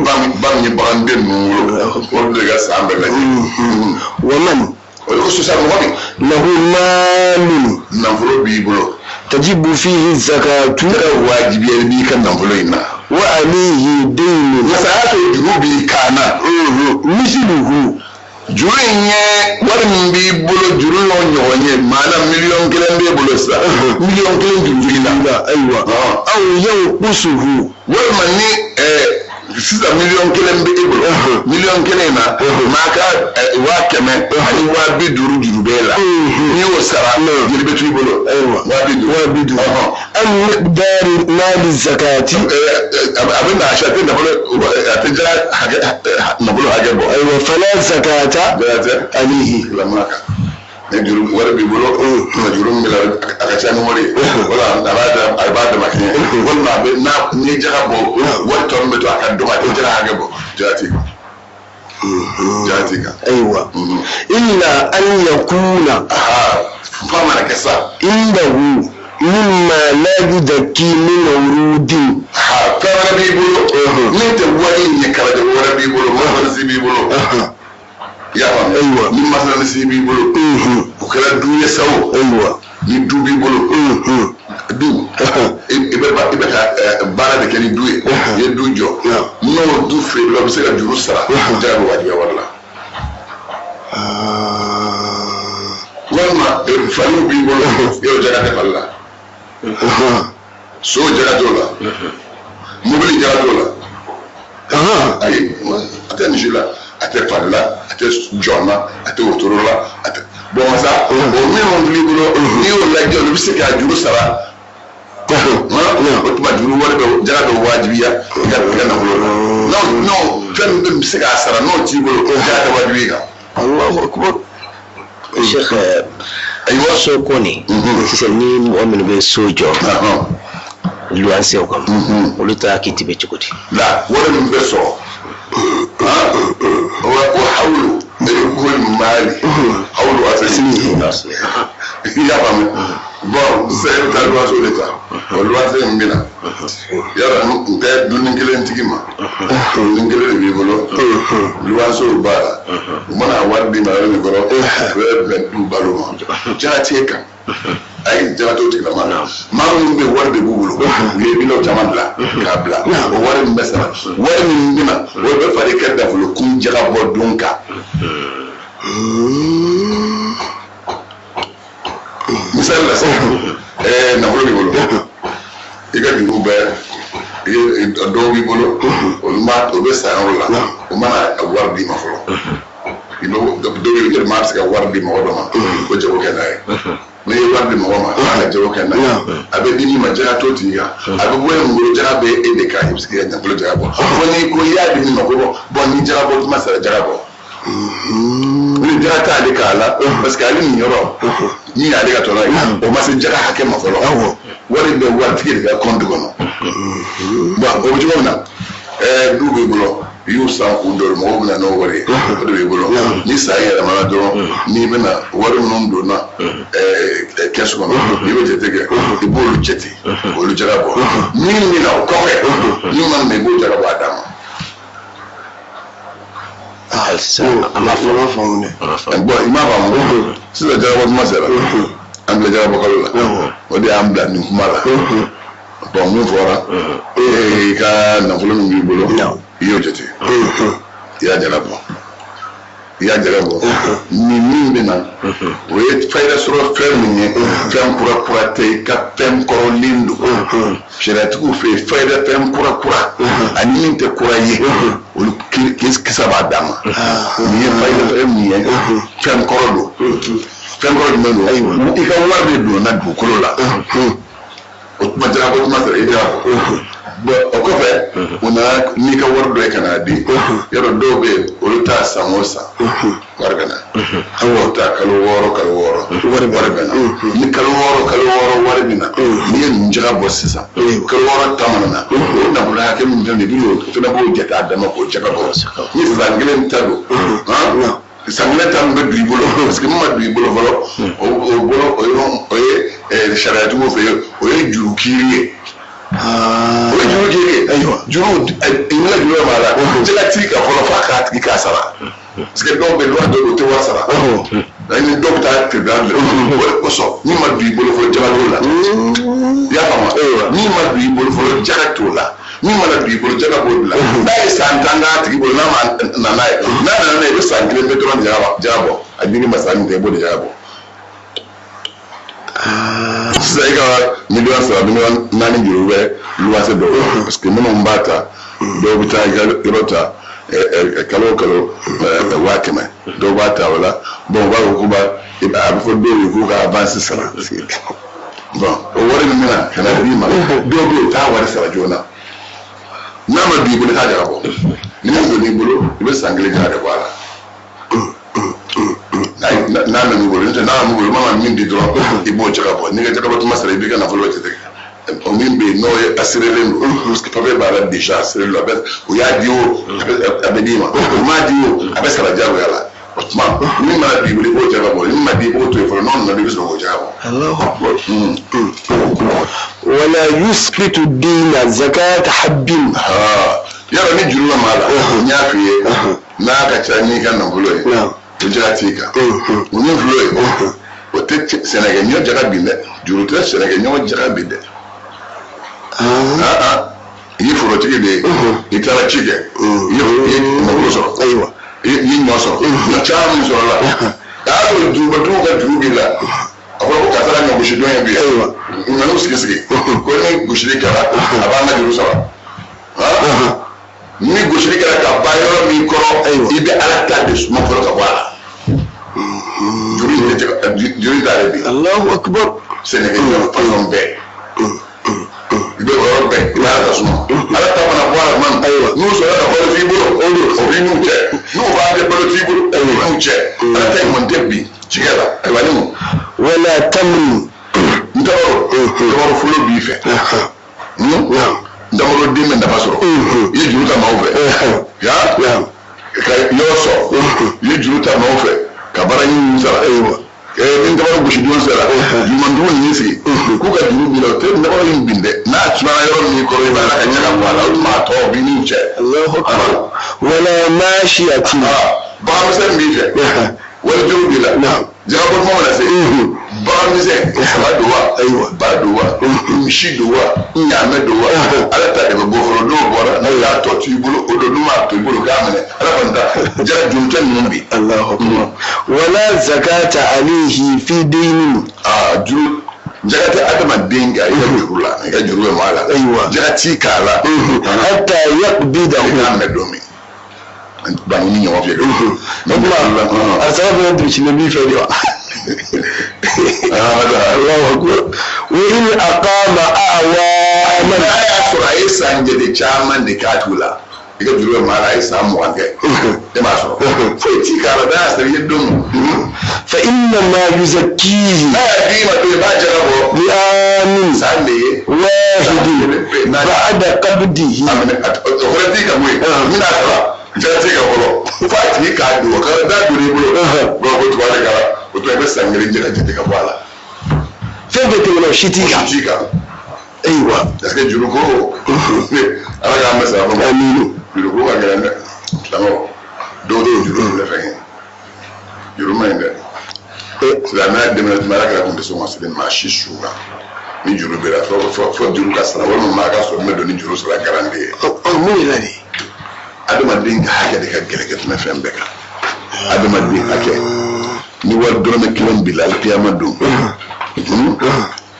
Ba min ye baganden ninnu wolo, olu de ka san bɛɛ lajɛ.
ومن
O de ko sisan, mɔgɔ min
له مال
nafolo b'i bolo,
تجب فيه الزكاة،
ne ka wajibiya b'i ka nafolo in na،
وعليه دين،
nka sa y'a sɔrɔ juru b'i kan na،
مثله،
juru in ye wari min b'i bolo, juru y'o ɲɔgɔn ye. Maana 1 million b'e bolo sisan, 1 million juru b'i la.
أيوة، أو ينقصه،
Walima ni sisan 1 million bɛ e bolo, 1 million in na, maa ka 150,000 juru b'e la, n'i y'o sara, joli bɛ to i bolo?
أيوة.
50,000.
50,000. عن مقدار مال الزكاة.
A bɛ na a tɛ nafolo, a tɛ jara hakɛ, nafolo hakɛ bɔ.
أيوة، فلا زكاة
Jara tɛ
عليه.
lamana kan. Ni juru wari b'i bolo, nka juru min b'i la, a ka ca ni wari ye, wala a b'a dama kɛɲɛ, walima a bɛ n'a n'i ye jaga bɔ, wari tɔ min bɛ to, a ka dɔgɔ, a tɛ jara hakɛ bɔ, jara t'i kan, jara t'i kan.
أيوة، إلا أن يكون
Fa mana kɛ sa،
عنده مما لا يزكي من عروض.
Fɛn wɛrɛ b'i bolo min tɛ wari in ye, kalaja wɛrɛ b'i bolo, masalasi b'i bolo, i y'a faamu?
Ayiwa.
Ni masalasi b'i bolo, o kɛra du ye sa o،
أيوة.
Ni du b'i bolo, du i bɛ ka baara de kɛ ni du ye, i ye du jɔ, n'o du feere la, o bɛ se ka juru sara, jaga bɛ wajibiya wari la. Walima faliw b'i bolo, yɔrɔ jaga tɛ fali la, so jaga t'o la, mobili jaga t'o la. Ayi, a tɛ misi la, a tɛ fali la, a tɛ jɔn na, a tɛ wotoro la, a tɛ bɔn sa. O minnu b'i bolo, n'i y'o lajɛ, olu bɛ se k'a juru sara, o tuma juru wari bɛ, jaga bɛ wajibiya i ka nafolo la. N'o fɛn min bɛ se k'a sara, n'o t'i bolo, jaga tɛ wajibi i kan.
الله أكبر.
Sheikh.
Ayiwa.
So ko nin, sisan ni mɔgɔ minnu bɛ so jɔ luwansew kama, olu ta kiti bɛ cogo di?
La wari min bɛ sɔrɔ, o hawlu kul mali hawlu asali, i y'a faamu? Bon, sisan e bɛ taa luwanse de ta, o luwanse in bɛ na yala n tɛ dumuni kelen tigi ma, dumuni kelen de b'i bolo, luwansew b'a la, u mana wari d'i ma yɔrɔ min kɔrɔ, o bɛ bɛn du balo ma, jara t'e kan. Ayi, jara t'o tigilama na. Maa minnu bɛ wari de b'u bolo, u ye miliyɔn caman bila k'a bila, o wari min bɛ sara, wari min bɛ na, o bɛ fara i ka nafolo kun jaga bɔ don kan. Misali la sisan, nafolo b'i bolo, i ka juru bɛɛ, i ye dɔw b'i bolo, olu ma, o bɛ san yɔrɔ la, o mana wari d'i ma fɔlɔ, i bɛ dɔw bɛ yen, maa bɛ se ka wari di mɔgɔ dɔ ma ko jago kɛ n'a ye. N'i ye wari di mɔgɔ ma k'a ka jago kɛ n'a ye, a bɛ di min ma, jaga t'o tigi kan, a bɛ bɔ e min bolo, jaga bɛ e de kan, i bɛ se k'i ka nafolo jaga bɔ. Fo n'i ko i y'a di min ma ko bɔn, ni jaga bɔ tuma sera, jaga bɔ. Ni jaga t'ale k'a la, parce que ale nin yɔrɔ min y'ale ka tɔnɔ ye, o ma se jaga hakɛ ma fɔlɔ, wari bɛ waritigi de ka kɔnti kɔnɔ. Bon, o bɛ cogo min na, du b'i bolo, i I y'u san k'u dɔn, mɔgɔw bɛna n'o wari ye, o de b'i bolo. Ni san yɛlɛmana dɔrɔn, n'i bɛna wari minnu donna kɛsu kɔnɔ, i bɛ jate kɛ, i b'olu jate k'olu jaga bɔ. Min bɛ na o kɔfɛ, min mana na, i b'o jaga bɔ a dama.
Sisan an b'a fɔ
ma faamu dɛ.
Bon, i m'a faamu. Sisan jagabɔ tuma sera, an filɛ jagabɔ kalo la, o de y'an bila nin kuma la. Bon, min fɔra e i ka nafolo min b'i bolo, i y'o jate, i y'a jaga bɔ, i y'a jaga bɔ. Nin min bɛ na, o ye fayida sɔrɔ fɛn min ye, fɛn kura kura tɛ, i ka fɛn kɔrɔlen don. Sariyatigiw fɛ yen, fayida fɛn kura kura ani min tɛ kura ye, olu kisa b'a d'a ma. Nin ye fayida fɛn min ye, fɛn kɔrɔ don. Fɛn kɔrɔ jumɛn don? I ka wari de donna dugukolo la, o tuma jagabɔ tuma sera, i jaga bɔ. Bon, o kɔfɛ, u nana n'i ka wari dɔ ye ka n'a di. Yɔrɔ dɔw bɛ yen, olu t'a san o san wari bɛ na, dɔw ta kalo 6 kalo 6 wari bɛ na. Ni kalo 6 kalo 6 wari bɛ na, n'i ye nin jaga bɔ sisan, kalo 6 ta mana na, o nafolo hakɛ min filɛ nin ye, i bɛ n'o fana b'o jate a dama k'o jaga bɔ. Ni san kelen ta don, san kelen ta min bɛ don i bolo, parce que min ma don i bolo fɔlɔ, o bolo o ye sariyatigiw fɛ yen, o ye juru kiiri ye. O ye juru kiiri ye. Juru, i mana juru b'a la, jaga t'i kan fɔlɔ f'a k'a tigi k'a sara. Parce que dɔw bɛ yen, dɔw bɛ yen, o tɛ wari sara. Ni dɔw bɛ taa tribunal la, o de kosɔn min ma don i bolo fɔlɔ, jaga t'o la. I y'a faamu? Min ma don i bolo fɔlɔ, jaga t'o la. Min mana don i bolo, jaga b'o bila. N'a ye san 10 k'a tigi bolo, n'a ma na n'a ye, n'a nana n'a ye, i bɛ san kelen bɛ dɔrɔn jaga bɔ. A dir'i ma san min kɛ, i b'o de jaga bɔ. Sisan i ka miliyɔn 3, miliyɔn 4 juru bɛ luwanse dɔw la, parce que minnu b'a ta, dɔw bɛ taa i ka yɔrɔ ta kalo o kalo 100,000, dɔw b'a ta o la. Bon, u b'a fɔ k'u b'a, a bɛ fɔ dɔw ye k'u ka avance sara. Bon, o wari min bɛna ka na d'i ma, dɔw bɛ yen, u t'a wari sara joona. N'a ma don i bolo, i t'a jaga bɔ. Ni min donn'i bolo, i bɛ san kelen jaga de bɔ a la. N'a nana i bolo, n'o tɛ n'a ma bolo, i mana min di dɔrɔn, i b'o jaga bɔ. N'i ka jagabɔ tuma sera, i b'i ka nafolo jate. O min bɛ yen, n'o ye assurélen don, parce que papier b'a la déjà, assurélen don, a bɛ o y'a di o, a bɛ d'i ma, o m'a di o, a bɛ sara diyagoya la. O tuma min mana don i bolo, i b'o jaga bɔ. Ni min ma di, i b'o to yen fɔlɔ. N'o nana, i bɛ sɔrɔ k'o jaga bɔ.
Allahu akbar. Wala yusqitu dina zakat habbin.
Yɔrɔ ni juru bɛ maa la, n y'a f'i ye, n'a ka ca n'i ka nafolo ye, o jaga t'i kan. O min filɛ o ye, o tɛ sɛnɛkɛ ɲɔ jaga bin dɛ, juru tɛ sɛnɛkɛ ɲɔ jaga bin dɛ. I ye forotigi de ye, i taara ci kɛ, i ye nafolo sɔrɔ, i ye ɲɔ sɔrɔ, ɲɔ caman min sɔrɔ la, a y'a sɔrɔ jurubatigiw ka juru b'i la. A fɔra ko karisa ka ɲɔ gosi don ye bi ye, u nan'u sigi sigi ko ni gosili kɛra, a b'an ka juru sara. Ni gosili kɛra ka ban yɔrɔ min kɔrɔ, i bɛ Ala ta de suma fɔlɔ ka bɔ a la. Juru in tɛ juru in t'ale bi.
Allahu akbar.
Sɛnɛkɛ ɲɔ fasɔn bɛɛ, i bɛ o yɔrɔ bɛɛ, i bɛ Ala ta suma. Ala ta mana bɔ a la tuma min, n'u sɔrɔ ka balo t'i bolo, o b'i n'u cɛ. N'u b'a kɛ balo t'i bolo, o b'i n'u cɛ. Ala ta in kɔni tɛ bin cikɛ la. Ayiwa, ni mun.
Wala tamrin.
Ntabaro folo b'i fɛ. Ntabaro den bɛ nafa sɔrɔ. I ye juru ta maaw fɛ. Ya? Ka yɔrɔ sɔrɔ. I ye juru ta maaw fɛ ka baara ɲini sara. Ni ntabaro gosi don sera, jurumantigiw n'i sigi k'u ka juru b'i la, o tɛ ntabaro in bin dɛ. N'a sumana yɔrɔ min kɔrɔ, i b'a la ka ɲaga bɔ a la, o tuma a tɔ b'i n'u cɛ.
Allahu akbar. Wala mashiyatin.
Bagan misɛn b'i fɛ, wali juru b'i la. Jagabɔ kuma mana se, bagan misɛn, saga don wa, ba don wa, misi don wa, ɲaamɛ don wa, Ala ta de bɛ bɔ fɔlɔ. N'o bɔra, n'o y'a tɔ to i bolo, o don n'u m'a to i bolo k'a minɛ, Ala kɔni ta jaga juru tɛ ninnu bi.
Allahu akbar. Wala zakata alayhi fi daynin.
Juru jaga tɛ adamaden kan i ka juru la, i ka juru bɛ maa la. Jaga t'i k'a la.
Hatta yaqbidahu.
I k'a minɛ don min. Bangu ni ɲɔgɔn fɛ.
O tuma a saga fana durusilen b'i fɛ de wa? Allahu akbar. Wa in aqama a'waman.
N'a y'a sɔrɔ a ye san jate caman de k'a t'u la, i ka juru bɛ maa la, a ye san 20 kɛ, e m'a sɔrɔ, foyi t'i k'a la, n'a y'a sɔrɔ i ye don min.
Fa innama yuzakkihi.
N'a y'a d'i ma don, i b'a jaga bɔ.
Li'amin.
San de ye.
Wahidin. Ba'da qabdihi.
A minɛ, o fana t'i kan koyi. N bɛna sara. Jara tɛ ka fɔlɔ f'a tigi k'a don o ka da don i bolo bon ko tubabu kala o tuma i bɛ san kelen jaka jate ka bɔ a la.
Fɛn fɛn tɛmɛna o si t'i kan.
Si t'i kan.
Ayiwa.
Parce que juruko ala k'an bɛ sara ma.
Amiina.
Juruko ka gɛlɛn dɛ silamɛw dɔw t'o juru filɛ fɛn ye juru man ɲi dɛ. Silamɛya dɛmɛ tuma ala kɛra kun tɛ sɔn ka siri maa si su kan ni juru bɛ la fo juru ka sara walima maa ka sɔrɔ min bɛ don ni juru sara garandi ye.
Mun de la de.
Adamaden ka hakɛ de ka gɛlɛn ka tɛmɛ fɛn bɛɛ kan. Adamaden hakɛ ni wari dɔrɔmɛ kelen b'i la alikiyama don.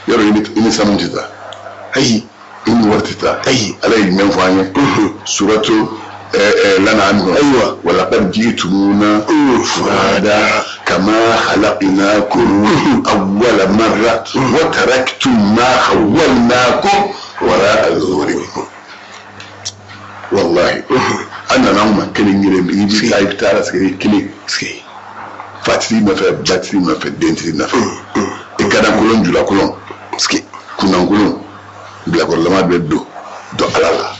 Yɔrɔ i ni sanu tɛ taa.
Ayi.
I ni wari tɛ taa.
Ayi.
Ala ye jumɛn fɔ an ye. Suratu l'An'am kɔnɔ.
Ayiwa.
Walaqad ji'tumuna furada kama khalaqnakum awwala marra wa taraktum ma khawwalnakum wara'a zuhurikum. Wallahi. An nana anw ma kelen kelen i bɛ taa i bɛ taa la sigi kelen. Fatigi nɔfɛ batigi nɔfɛ dentigi nɔfɛ. I kadakolon julakolon. Kunnankolon bilakɔrɔlama bɛ don dɔ ala la.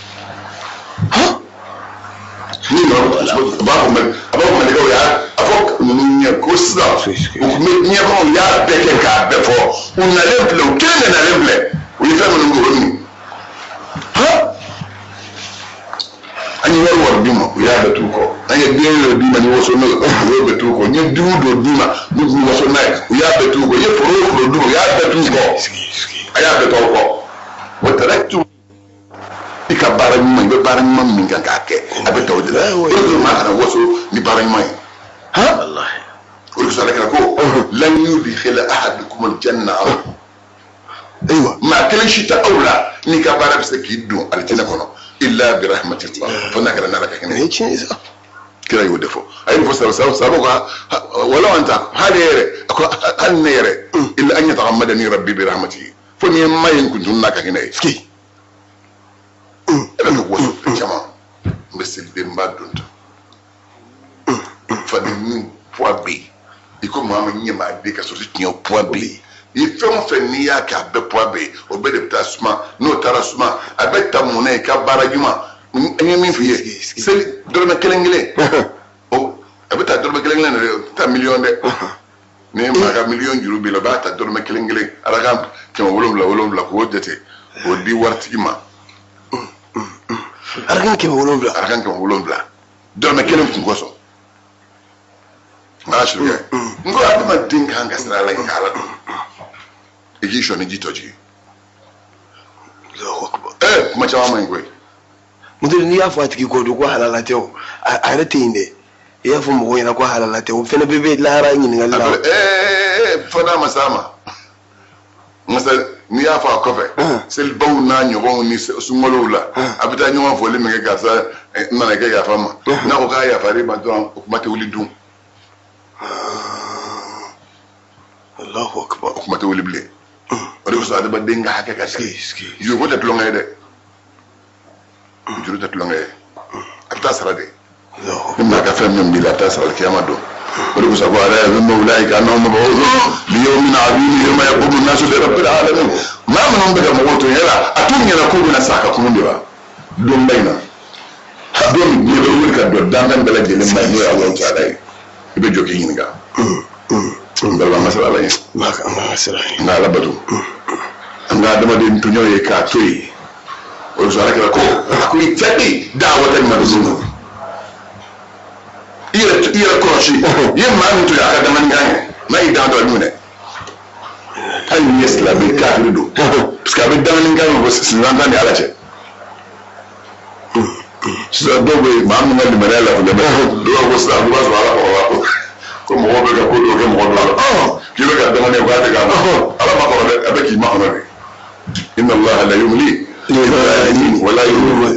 Ni a b'a fɔ malikaw y'a a fɔ ninnu ɲɛ ko sisan u tun bɛ diɲɛ kɔnɔ u y'a bɛɛ kɛ k'a bɛɛ fɔ u nalen filɛ u kelen de nalen filɛ u ye fɛn minnu kɛ o min. An ye wari wari d'u ma u y'a bɛɛ t'u kɔ an ye den dɔ d'u ma ni waso n'o ye u y'o bɛɛ t'u kɔ n ye du dɔ d'u ma n'u tun waso n'a ye u y'a bɛɛ t'u kɔ n ye foro o foro d'u ma u y'a bɛɛ t'u kɔ a y'a bɛɛ t'aw kɔ o taara i ka baara ɲuman i bɛ baara ɲuman min kan k'a kɛ a bɛ ta o de la o de maa kana waso ni baara ɲuman ye. O de kosɔn ala kɛra ko lan yudkhila ahadukum aljanna. Ayiwa maa kelen si tɛ aw la n'i ka baara bɛ se k'i don alijinɛ kɔnɔ illa bi rahmatillah fo n'a kɛra n'ala ka hinɛ ye. Kira y'o de fɔ a ye nin fɔ sababu ka walaw anta hali yɛrɛ a ko hali ne yɛrɛ illa an yataghammadani rabbi bi rahmatihi fo ni ye ma ye n kun tun n'a ka hinɛ ye. E bɛ waso fɛn caman n bɛ seliden ba don tan faden ni poids bɛ yen i ko maa min ɲɛ maa den ka sɔrɔ tiɲɛ poids bɛ yen i fɛn o fɛn n'i y'a kɛ a bɛɛ poids bɛ yen o bɛɛ de bɛ taa suma n'o taara suma a bɛ ta mun na i ka baara ɲuman n ye min f'i ye seli dɔrɔmɛ kelen kelen o a bɛ taa dɔrɔmɛ kelen kelen de dɛ o tɛ taa miliyɔn dɛ ni maa ka miliyɔn juru b'i la o b'a ta dɔrɔmɛ kelen kelen arakan 777 k'o jate k'o di waritigi ma.
Arakan 700.
Arakan 700 dɔrɔmɛ kelen kun kosɔn. N k'a sirikɛ n ko adamaden kan ka siran ala ɲɛ k'ala dɔn i k'i sɔn ni ji tɔ jigin. Kuma caman man ɲi koyi.
Mutuli n'i y'a fɔ a tigi kɔ don ko halala tɛ o a yɛrɛ tɛ yen dɛ i y'a fɔ mɔgɔw ɲɛna ko halala tɛ o fɛnɛ bɛɛ bɛ lahara ɲininkali la.
Fo n'a ma s'a ma. Masa n'i y'a fɔ a kɔfɛ selibaw n'a ɲɔgɔnw ni sunkalow la a bɛ taa ɲɔgɔn foli min kɛ karisa n nana kɛ yafa ma n'a ko k'a yafara i ma dɔrɔn o kuma tɛ wuli dun.
Allahu akbar.
O kuma tɛ wuli bilen. O de kosɔn adamaden ka hakɛ ka sigi. Juruko tɛ tulonkɛ ye dɛ. Juru tɛ tulonkɛ ye. A bɛ taa sara de. Ni maa ka fɛn min b'i la a bɛ taa sara kiyama don. O de kosɔn ko ala yazunnu ulaika annahum mab'uthun li yawmin 'azim yawma yaqumu an-nasu li rabbil alamin. Maa minnu bɛ ka mɔgɔw to yala a t'u ɲɛna k'u bɛna sa ka kunun de wa donba in na don min diɲɛ bɛ wuli ka don danfɛn bɛɛ lajɛlen ma n'o ye Alahu taala ye i bɛ jɔ k'i ɲininka. N balima an ka siran Ala ɲɛ. An ka Ala bato. An ka adamaden tɔɲɔ ye k'a to yen. O de kosɔn Ala kɛra ko a ko ittaqi da'watal mazlum. I yɛrɛ kɔlɔsi i ye maa min to yen a ka danganikan ye n'a y'i dan dɔrɔn a b'i minɛ hali n'i ye silamɛ kafiri don parce que a bɛ danganikan min fɔ sinzan t'a ni Ala cɛ. Sisan dɔw bɛ yen maa min ka limaniya lafili bɛ dɔw b'a fɔ sisan i b'a sɔrɔ Ala kɔrɔla ko mɔgɔw bɛ ka ko dɔw kɛ mɔgɔ dɔw la k'i bɛ ka danganiya k'a tɛ k'a ma Ala ma kɔnɔ dɛ a bɛ k'i makɔnɔ de. Inna Allaha la yumli lizalimin wa la yumli.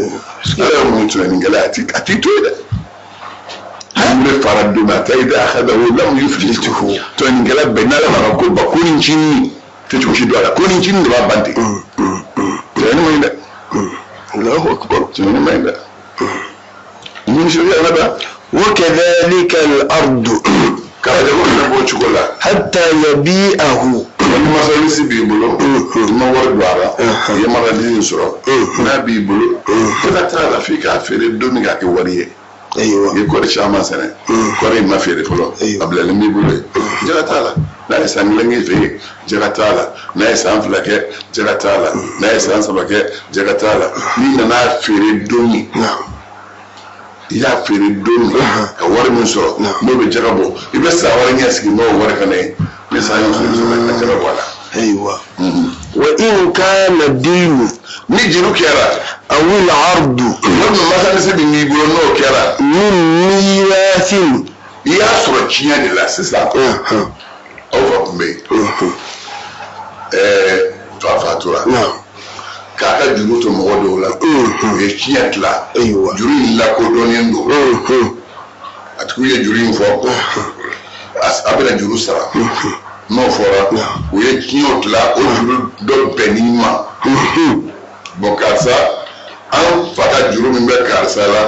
Ala ye mun tɔɲɔnikɛla ye a t'i to yen dɛ. Wele fara don hatta idha akhadhahu lam yuflithu. Tɔɲɔnikɛla bɛɛ n'Ala m'a ka ko ban ko ni ncinin tɛ cogo si don a la ko ni ncinin de b'a ban ten. Tɔɲɔni man ɲi dɛ.
Allahu akbar.
Tɔɲɔni man ɲi dɛ. Mun sirikɛ ala da.
Wa kadhalika al-ardu.
K'a ko fɛnɛ b'o cogo la.
Hatta yabi'ahu.
Ni masalisi b'i bolo i ma wari don a la i ye marchandise sɔrɔ n'a b'i bolo i ka taa la f'i k'a feere don min k'a kɛ wari ye.
Ayiwa.
I ye kɔɔri caman sɛnɛ, kɔɔri in ma feere fɔlɔ, a bilalen b'i bolo yen, jaga t'a la. N'a ye san kelen k'i fɛ yen, jaga t'a la. N'a ye san 2 kɛ, jaga t'a la. N'a ye san 3 kɛ, jaga t'a la. N'i nana feere don min, i y'a feere don min ka wari min sɔrɔ, n'o bɛ jaga bɔ, i bɛ san wɛrɛ ɲɛsigi n'o wari fana ye. Ni san y'o sɔrɔ, i bɛ sɔrɔ ka jaga bɔ a la.
Ayiwa. Wa in kana dinu,
ni juru kɛra,
awil ardu,
walima marchandise min b'i bolo n'o kɛra,
min mirasin,
i y'a sɔrɔ tiɲɛ de la sisan. Aw fa tun bɛ yen, fa fatura k'a ka juru to mɔgɔ dɔw la, u ye tiɲɛ tila. Juru in lakodɔnnen don, a tigiw ye juru in fɔ, a bɛna juru sara. N'o fɔra, u ye tiɲɛw tila, o juru dɔ bɛnn'i ma. Bon, karisa, an fa ka juru min bɛ karisa la,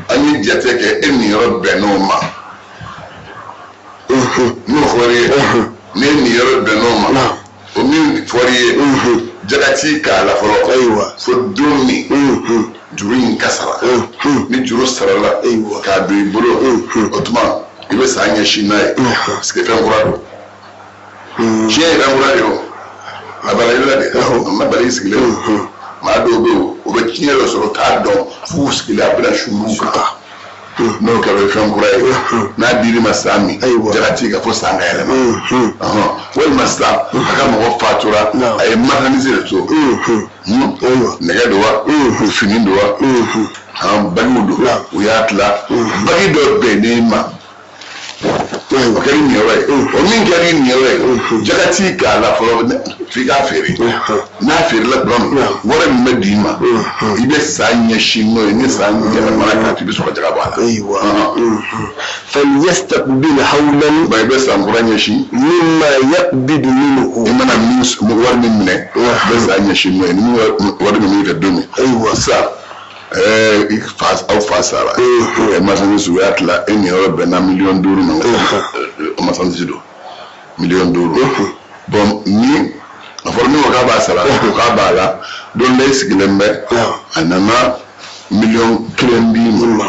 an ye jate kɛ, e niyɔrɔ bɛnn'o ma. N'o fɔra i ye, n'e niyɔrɔ bɛnn'o ma, o min fɔra i ye, jaga t'i k'a la fɔlɔ. Fo don min juru in ka sara. Ni juru sarala k'a don i bolo, o tuma i bɛ san ɲɛsin n'a ye, parce que fɛn kura don. Tiɲɛ ye fɛn kura de ye, o a bala i la de, a ma bala i sigilen don. Maa dɔw bɛ yen, o bɛ tiɲɛ dɔ sɔrɔ, t'a dɔn f'u sigilen, a bɛna sunuru kan. N'o kɛra, o ye fɛn kura ye. N'a dir'i ma san min, jaga t'i kan fo san ka yɛlɛma. Walima sisan, a ka mɔgɔ fatura, a ye marchandise de to, nɛgɛ don wa, fini don wa, bagiw don, u y'a tila, bagi dɔ bɛnn'i ma, o kɛra i niyɔrɔ ye. O min kɛra i niyɔrɔ ye, jaga t'i k'a la fɔlɔ f'i k'a feere. N'a feerela tuma min, wari min bɛ d'i ma, i bɛ san ɲɛsin n'o ye. Ni san yɛlɛmana k'a to, i bɛ sɔrɔ ka jaga bɔ a la.
Ayiwa. Falyastaqbil hawlan,
Ba, i bɛ san kura ɲɛsin.
Mimma yaqbidu minhu.
I mana min wari min minɛ, i bɛ san ɲɛsin n'o ye, ni wari min b'i fɛ don min. Sisan, i fa, aw fa sara, marchandise, u y'a tila, e niyɔrɔ bɛnna miliyɔn 5 ma. Marchandise don, miliyɔn 5. Bon, ni a fɔra min ko k'a b'a sara, ko k'a b'a la, don dɔ i sigilen bɛ, a nana miliyɔn 1 d'i ma.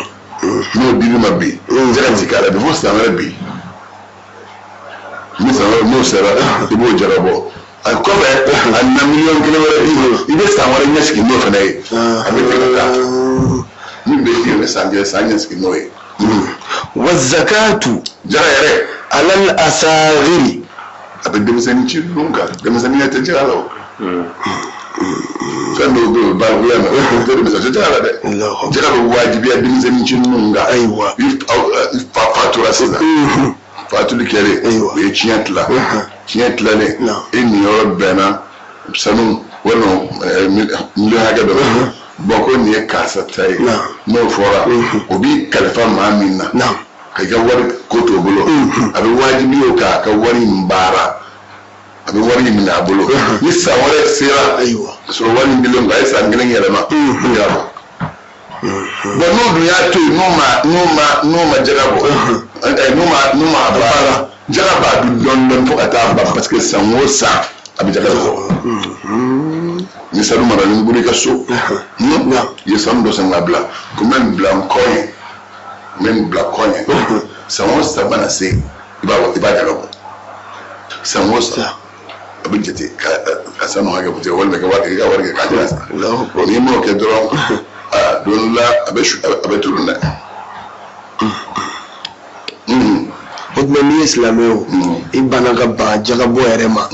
N'o dir'i ma bi, jaga ti k'a la bi fo san wɛrɛ bi. Ni san wɛrɛ n'o sera, i b'o jaga bɔ. A kɔfɛ, a nana miliyɔn 1 wɛrɛ d'i ma, i bɛ san wɛrɛ ɲɛsigi n'o fana ye. A bɛ ten ka taa, min bɛ i bɛ san kelen, san ɲɛsigi n'o ye.
Wa zakatu,
Jaga yɛrɛ,
ala al asagiri,
a bɛ denmisɛnnin ci ninnu kan. Denmisɛnninya tɛ jaga la. O fɛn dɔw bɛ yen, o balikuya ma, o tɛ denmisɛn tɛ jaga la dɛ. Jaga bɛ wajibiya denmisɛnnin ci ninnu kan. I fa fatura sisan, fatuli kɛlen, u ye tiɲɛ tila. Tiɲɛ tilalen, e niyɔrɔ bɛnna sanu walima miliyɔn hakɛ dɔ ma. Bon, ko nin ye karisa ta ye. N'o fɔra, o b'i kalifa maa min na ka i ka wari ko t'o bolo, a bɛ wajibi o k'a ka wari in baara. A bɛ wari in minɛ a bolo. Ni san wɛrɛ sera, ka sɔrɔ wari in dilen kɔ, a ye san kelen yɛlɛma, i y'a bɔ. Bon, n'o dun y'a to yen, n'o ma jaga bɔ, n'o ma baara, jaga b'a dun dɔɔni dɔɔni fo ka taa ban, parce que san o san a bɛ jaga bɔ. Ni sanu maralen bolo i ka so, i ye sanu dɔ san k'a bila ko n bɛ nin bila n kɔ ɲɛ, n bɛ nin bila kɔ ɲɛ, san o san mana se, i b'a jaga bɔ. San o san a bɛ jate ka sanu hakɛ bɔ, walima i ka wari kɛ k'a jira san. N'i m'o kɛ dɔrɔn, aa, don dɔ la a bɛ tunun dɛ.
O tuma, n'i ye silamɛ o, i banna ka ban jaga bɔ yɛrɛ ma,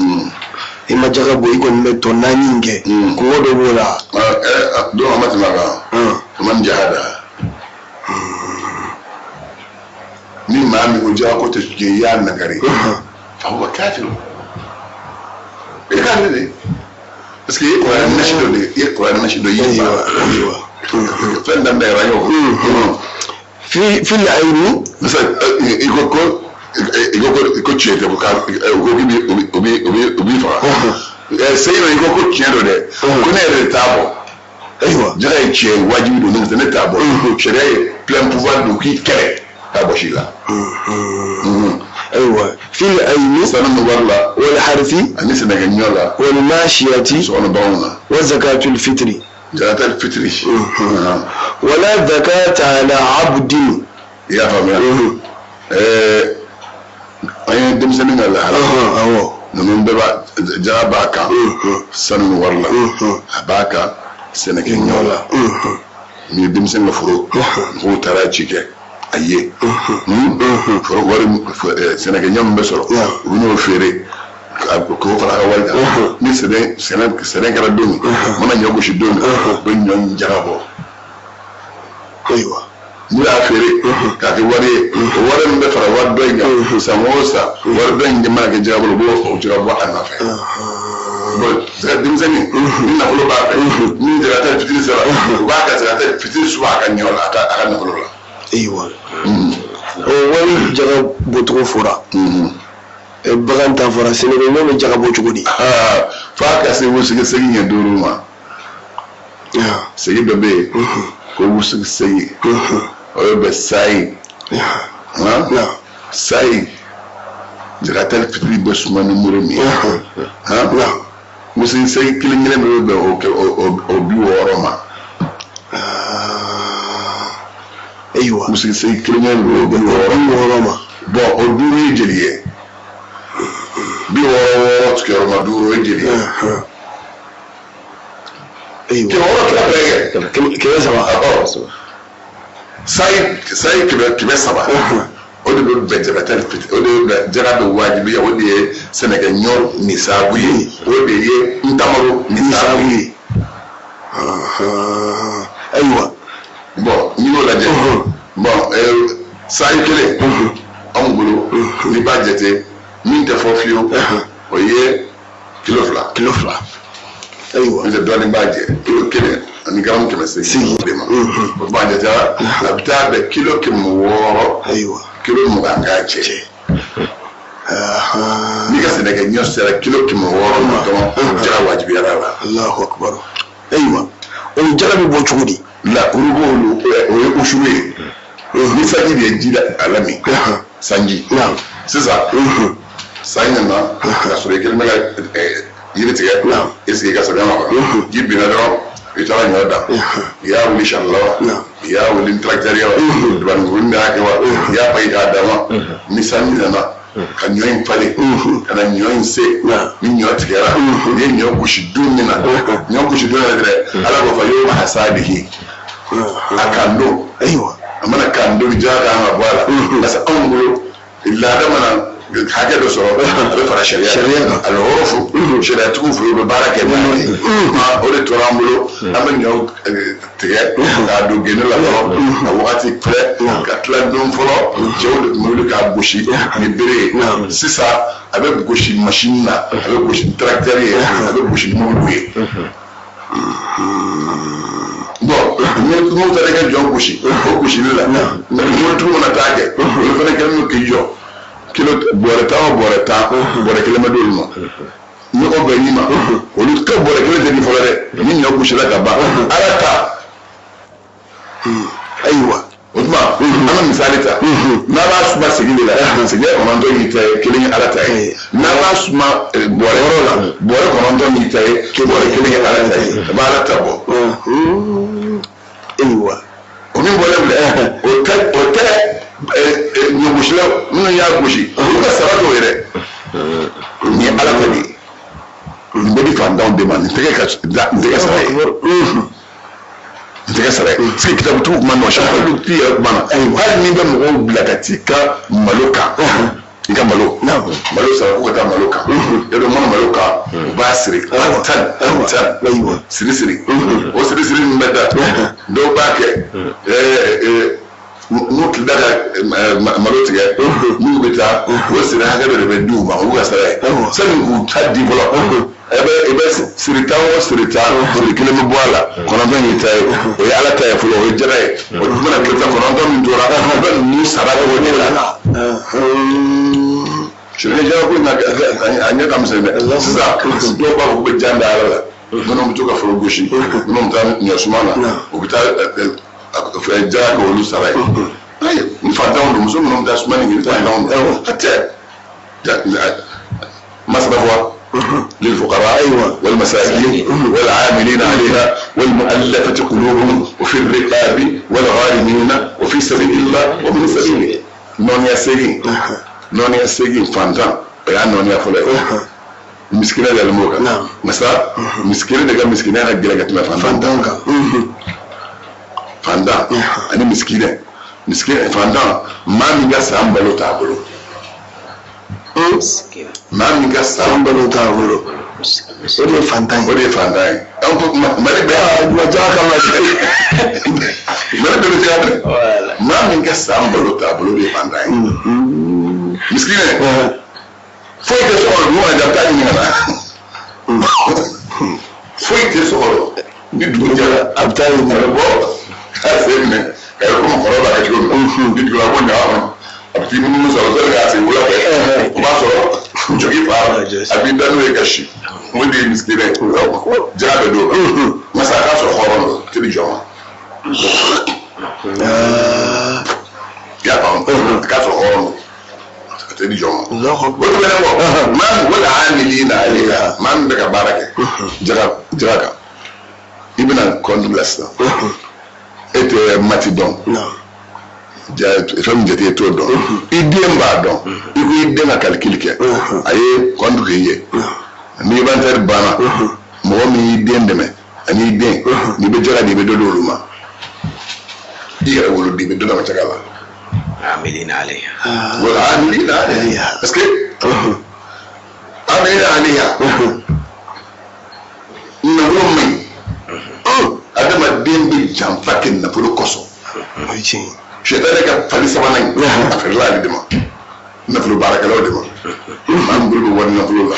i ma jaga bɔ, i kɔni bɛ tɔ naani in kɛ, kɔngɔ dɔ b'o la.
Don a ma tɛmɛ a kan. Man jahada, ni maa min ko jaga ko tɛ tiɲɛ, i y'a nagari, fa huwa kafir, i kafir de, parce que i ye kuranɛ nasi dɔ de, i ye kuranɛ nasi dɔ y'i ba fɛn daminɛ yɛrɛ, an y'o fɔ.
Fi al-ayni.
Misali, i ko tiɲɛ tɛ, ko ka o ko k'i bi o bi o bi o b'i faga. Seyi, i ko ko tiɲɛ don dɛ, ko ne yɛrɛ de t'a bɔ. Jaga ye tiɲɛ ye, wajibi don, ne t'a bɔ. Sariya ye plein pouvoir don k'i kɛlɛ k'a bɔsi i la.
Ayiwa, fi al-ayni,
Sanu bɛ wari la,
wal harthi,
ani sɛnɛkɛ ɲɔ la,
wal mashiyati,
sokɔnɔ baganw na.
Wa zakatul fitri.
Zakatal fitiri.
Wala zakata ala abdin.
I y'a faamuya. An ye denmisɛnnin ka lahala.
Awɔ.
Ninnu bɛɛ b'a jaga b'a kan sanu ni wari la, a b'a kan sɛnɛkɛ ɲɔ la. Ni ye denmisɛn ka foro, mɔgɔw taara ci kɛ a ye foro wari, sɛnɛkɛ ɲɔ min bɛ sɔrɔ, u bɛ n'o feere k'o fara a ka wari kan. Ni sɛnɛ kɛra don min, u mana ɲɔ gosi don min, u bɛ ɲɔ in jaga bɔ.
Ayiwa.
N'u y'a feere k'a kɛ wari ye, o wari min bɛ fara wari dɔ in kan, san o san wari dɔ in mana kɛ jaga bolo, u b'o jaga bɔ a nɔfɛ. Bon, denmisɛnnin ni nafolo b'a fɛ, ni zakatal fitiri sera, u b'a ka zakatal fitiri suba a ka ɲɔ la, a ka nafolo la.
Ayiwa. O wari jaga bɔcogo fɔra. Bagan ta fɔra, sɛnɛkɛ ɲɔ bɛ jaga bɔ cogo di?
F'a ka se wusigi segi ɲɛ 5 ma. Segi dɔ bɛ yen ko wusigi segi, o bɛ bɛn sayi. Sayi zakatal fitiri bɛ suma ni muru min ye, wusigi segi kelen kelen bɛ bɛn o 60 ma.
Ayiwa.
Wusigi segi kelen kelen bɛ bɛn o 60
ma.
Bon, o 5 ye joli ye? 66 sigiyɔrɔma 5, o ye joli ye? 600 tila bɛɛ kɛ.
300.
Sayi 300. O de bɛ bɛn zakatal fitiri, o de bɛ bɛn jaga bɛ wajibiya, o de ye sɛnɛkɛ ɲɔ nisaabu ye, o de ye ntamaro nisaabu ye.
Ayiwa.
Bon, n'i y'o lajɛ, bon, sayi kelen anw bolo, n'i b'a jate min tɛ fɔ fiyewu, o ye kilo 2.
Kilo 2. Ayiwa.
N'o tɛ dɔɔnin b'a jɛ, kilo 1 ani garamu 800 de ma. O b'a jate a bɛ taa bɛn kilo 600.
Ayiwa.
Kilo 20 k'a jɛ. N'i ka sɛnɛkɛ ɲɔ sera kilo 600 ma dɔrɔn, jaga wajibiyara la.
Allahu akbar. Ayiwa. O jaga bɛ bɔ cogo di?
La urubu olu, o ye usuru ye. Ni sanji de ye ji da a la min, sanji. Sisan san nana ka sɔrɔ i kɛlen bɛ ka yiri tigɛ, i sigi ka samiya makɔnɔ, ji binna dɔrɔn, i taara ɲɔ dan, i y'a wuli sari la wa, i y'a wuli ni tracteur ye wa, dabanikurunin de y'a kɛ wa, i y'a paki k'a dan wa, ni sanji nana ka ɲɔ in falen, ka na ɲɔ in se, ni ɲɔ tigɛra, n'i ye ɲɔ gosi don min na, ɲɔ gosi don yɛrɛ dɛ, Ala b'a fɔ yawma hasadihi, a kan don.
Ayiwa.
A mana kan don, jaga kan ka bɔ a la, parce que anw bolo laada mana hakɛ dɔ sɔrɔ, a bɛ fara sariya
kan.
Alhorofu sariyatigiw fɛ, u bɛ baara kɛ n'a ye. O de tora an bolo, an bɛ ɲɔ tigɛ k'a don gende la fɔlɔ, ka wagati filɛ, ka tila don fɔlɔ, cɛw de tun bɛ wuli k'a gosi ni bere ye. Sisan a bɛ gosi masini na, a bɛ gosi ni tracteur ye, a bɛ gosi ni mobili ye. Bon, n'u taara i ka jɔ gosi, o gosili la, mobilitigiw mana taa kɛ, olu fana kɛlen don k'i jɔ kilo bɔrɛ 10 o bɔrɛ 10, bɔrɛ 1 bɛ d'olu ma. Ni o bɛnn'i ma, olu ka bɔrɛ 1 tɛ di fɔlɔ dɛ, ni ɲɔ gosila ka ban, Ala ta.
Ayiwa.
O tuma, an ka misali ta, n'a b'a suma segi de la, segi 9 y'i ta ye, 1 ye Ala ta ye. N'a b'a suma bɔrɛ yɔrɔ la, bɔrɛ 9 y'i ta ye, bɔrɛ 1 ye Ala ta ye, a b'a Ala ta bɔ.
Ayiwa.
O min bɔlen filɛ, o tɛ ɲɔgosilaw minnu y'a gosi, olu ka sara t'o ye dɛ. Nin ye Ala ta de ye. Nin bɛ di fantanw de ma, nin tɛ kɛ sara ye. Nin tɛ kɛ sara ye. Parce que kitabutigiw kuma nɔ, sariya yɛrɛ kuma na. Hali n'i bɛ mɔgɔw bila ka t'i ka malo kan, i ka malo sara ko ka taa malo kan, yadɔ mana malo kan, u b'a siri 10 10 siri siri, o siri siri min bɛ da, dɔw b'a kɛ n'u tilala ka malo tigɛ, n'u bɛ taa, o siri hakɛ dɔ de bɛ di u ma, olu ka sara ye. Sani k'u ta di fɔlɔ, i bɛ siri 10 o siri 10, siri 1 bɛ bɔ a la, 9 y'i ta ye, o ye Ala ta ye fɔlɔ, o ye jaga ye. O mana kilo 9 min tora, i bɛ ninnu sara o de la. Sirikɛ jaga ko in a ɲɛ ka misɛn dɛ. Sisan dɔw b'a fɔ k'u bɛ jan da Ala la, minnu bɛ to ka foro gosi, minnu bɛ taa ɲɔ suma na, u bɛ taa jaga kɛ olu sara ye. Ni fantanw don, muso minnu bɛ taa sumani kɛ, ni fantanw don, a tɛ masarafa للفقراء والمساكين والعاملين عليها wal mu'allafati qulubuhum wa fi riqabi wal gharimina wa fi sabilillah wa ibn sabil. Nɔniya segin, nɔniya segin, fantan o y'a nɔniya fɔlɔ ye. Misikina yɛlɛma o kan. Masa misikina de ka misikinaya ka gɛlɛn ka tɛmɛ fantan
kan.
Fantan ani misikinɛ, misikinɛ fantan, maa min ka san balo t'a bolo, maa min ka san
balo t'a bolo, o de ye fantan ye.
O de ye fantan ye. An ko Mali bɛɛ
ma diya kama,
Mali bɛɛ bɛ se ka dɛ. Maa min ka san balo t'a bolo, o de ye fantan ye. Misikinɛ, foyi tɛ so kɔnɔ, dugu mana jɛ, a bɛ taa ɲini ka na. Foyi tɛ so kɔnɔ, ni dugu jɛra,
a bɛ taa ɲini,
a bɛ bɔ k'a sen minɛ ka yɛrɛ komi kɔrɔ b'a kɛ cogo min na. Ni dugu a b'o ɲaga kɔnɔ, a bɛ t'i munumunu sɔrɔ sani k'a se wula fɛ, o b'a sɔrɔ jogi fa, a b'i da n'o ye ka si. O de ye misikinɛ ye. Jara bɛ d'o ma, masa a k'a sɔrɔ hɔrɔn don, a tɛ di jɔn ma. I y'a faamu? A k'a sɔrɔ hɔrɔn don, a tɛ di jɔn ma. O tɛmɛnen kɔ, maa min wala amilina alayha, maa min bɛ ka baara kɛ jaga jaga kan, i bɛna kɔnti bila sisan, e tɛ maths dɔn, fɛn min jate e t'o dɔn, i den b'a dɔn, i ko i den ka calcul kɛ, a ye kɔnti k'i ye. Ni inventaire banna, mɔgɔ min y'i den dɛmɛ ani i den, n'i bɛ jaga di, i bɛ dɔ di olu ma. I yɛrɛ wolo di, i bɛ dɔ d'a ma jaga la.
Amilina alayha.
Wala amilina alayha, parce que amilina alayha, nafolo man ɲi. Adamaden bɛ janfa kɛ nafolo kosɔn.
O ye tiɲɛ ye.
Sɛtanɛ ka fali sabanan in, a feerela ale de ma, nafolo baarakɛlaw de ma. Maa min bolo bɛ wari nafolo la,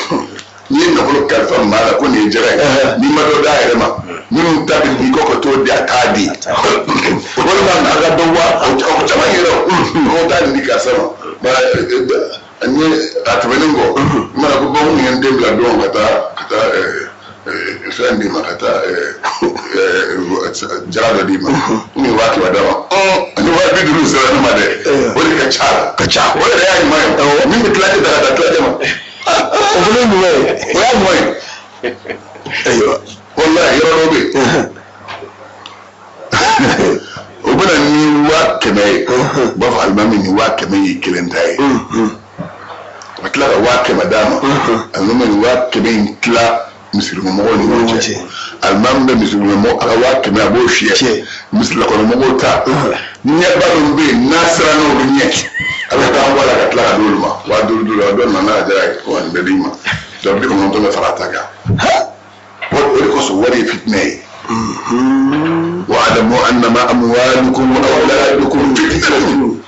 n'i ye nafolo kalifa maa la ko nin ye jara ye, n'i ma dɔ d'a yɛrɛ ma, minnu ta bɛ n'i kɔ ka t'o di, a t'a di. Walima a ka dɔ bɔ o caman yɛrɛ, o mɔgɔw t'a di karisa ma. N ye a tɛmɛnen kɔ, n mana ko bɔn, n ye n den bila don ka taa fɛn d'i ma, ka taa jara dɔ d'i ma, n ye 500 d'a ma, ani 50 sera ne ma dɛ. O de ka ca la.
Ka ca.
O yɛrɛ y'a ɲuman ye, min bɛ tilancɛ ta ka taa tilancɛ ma.
O fana ye ɲuman ye.
O y'a ɲuman ye.
Ayiwa.
Walayi, yɔrɔ dɔ bɛ yen, o bɛna ni 100 000 ye, u b'a fɔ alimami, nin 100 000 y'i kelen ta ye. A bɛ tila ka 100 000 d'a ma, alimami, nin 100 000 in tila misirimɔgɔw ni ɲɔgɔn cɛ. Alimami bɛ misirimɔgɔ a ka 100 000, a b'o fiyɛ misirilakɔnɔmɔgɔw ta. Ɲɛba dɔ bɛ yen, n'a sera n'o bɛ ɲɛ, a bɛ taa bɔ a la ka tila ka d'olu ma 5000 5000. A dɔ nana a jara ye ko nin bɛɛ d'i ma, donc 90 bɛ fara a ta kan. O de kosɔn wari ye fitinɛ ye. Wa'lamu annama amwalukum wa awladukum fitnatun.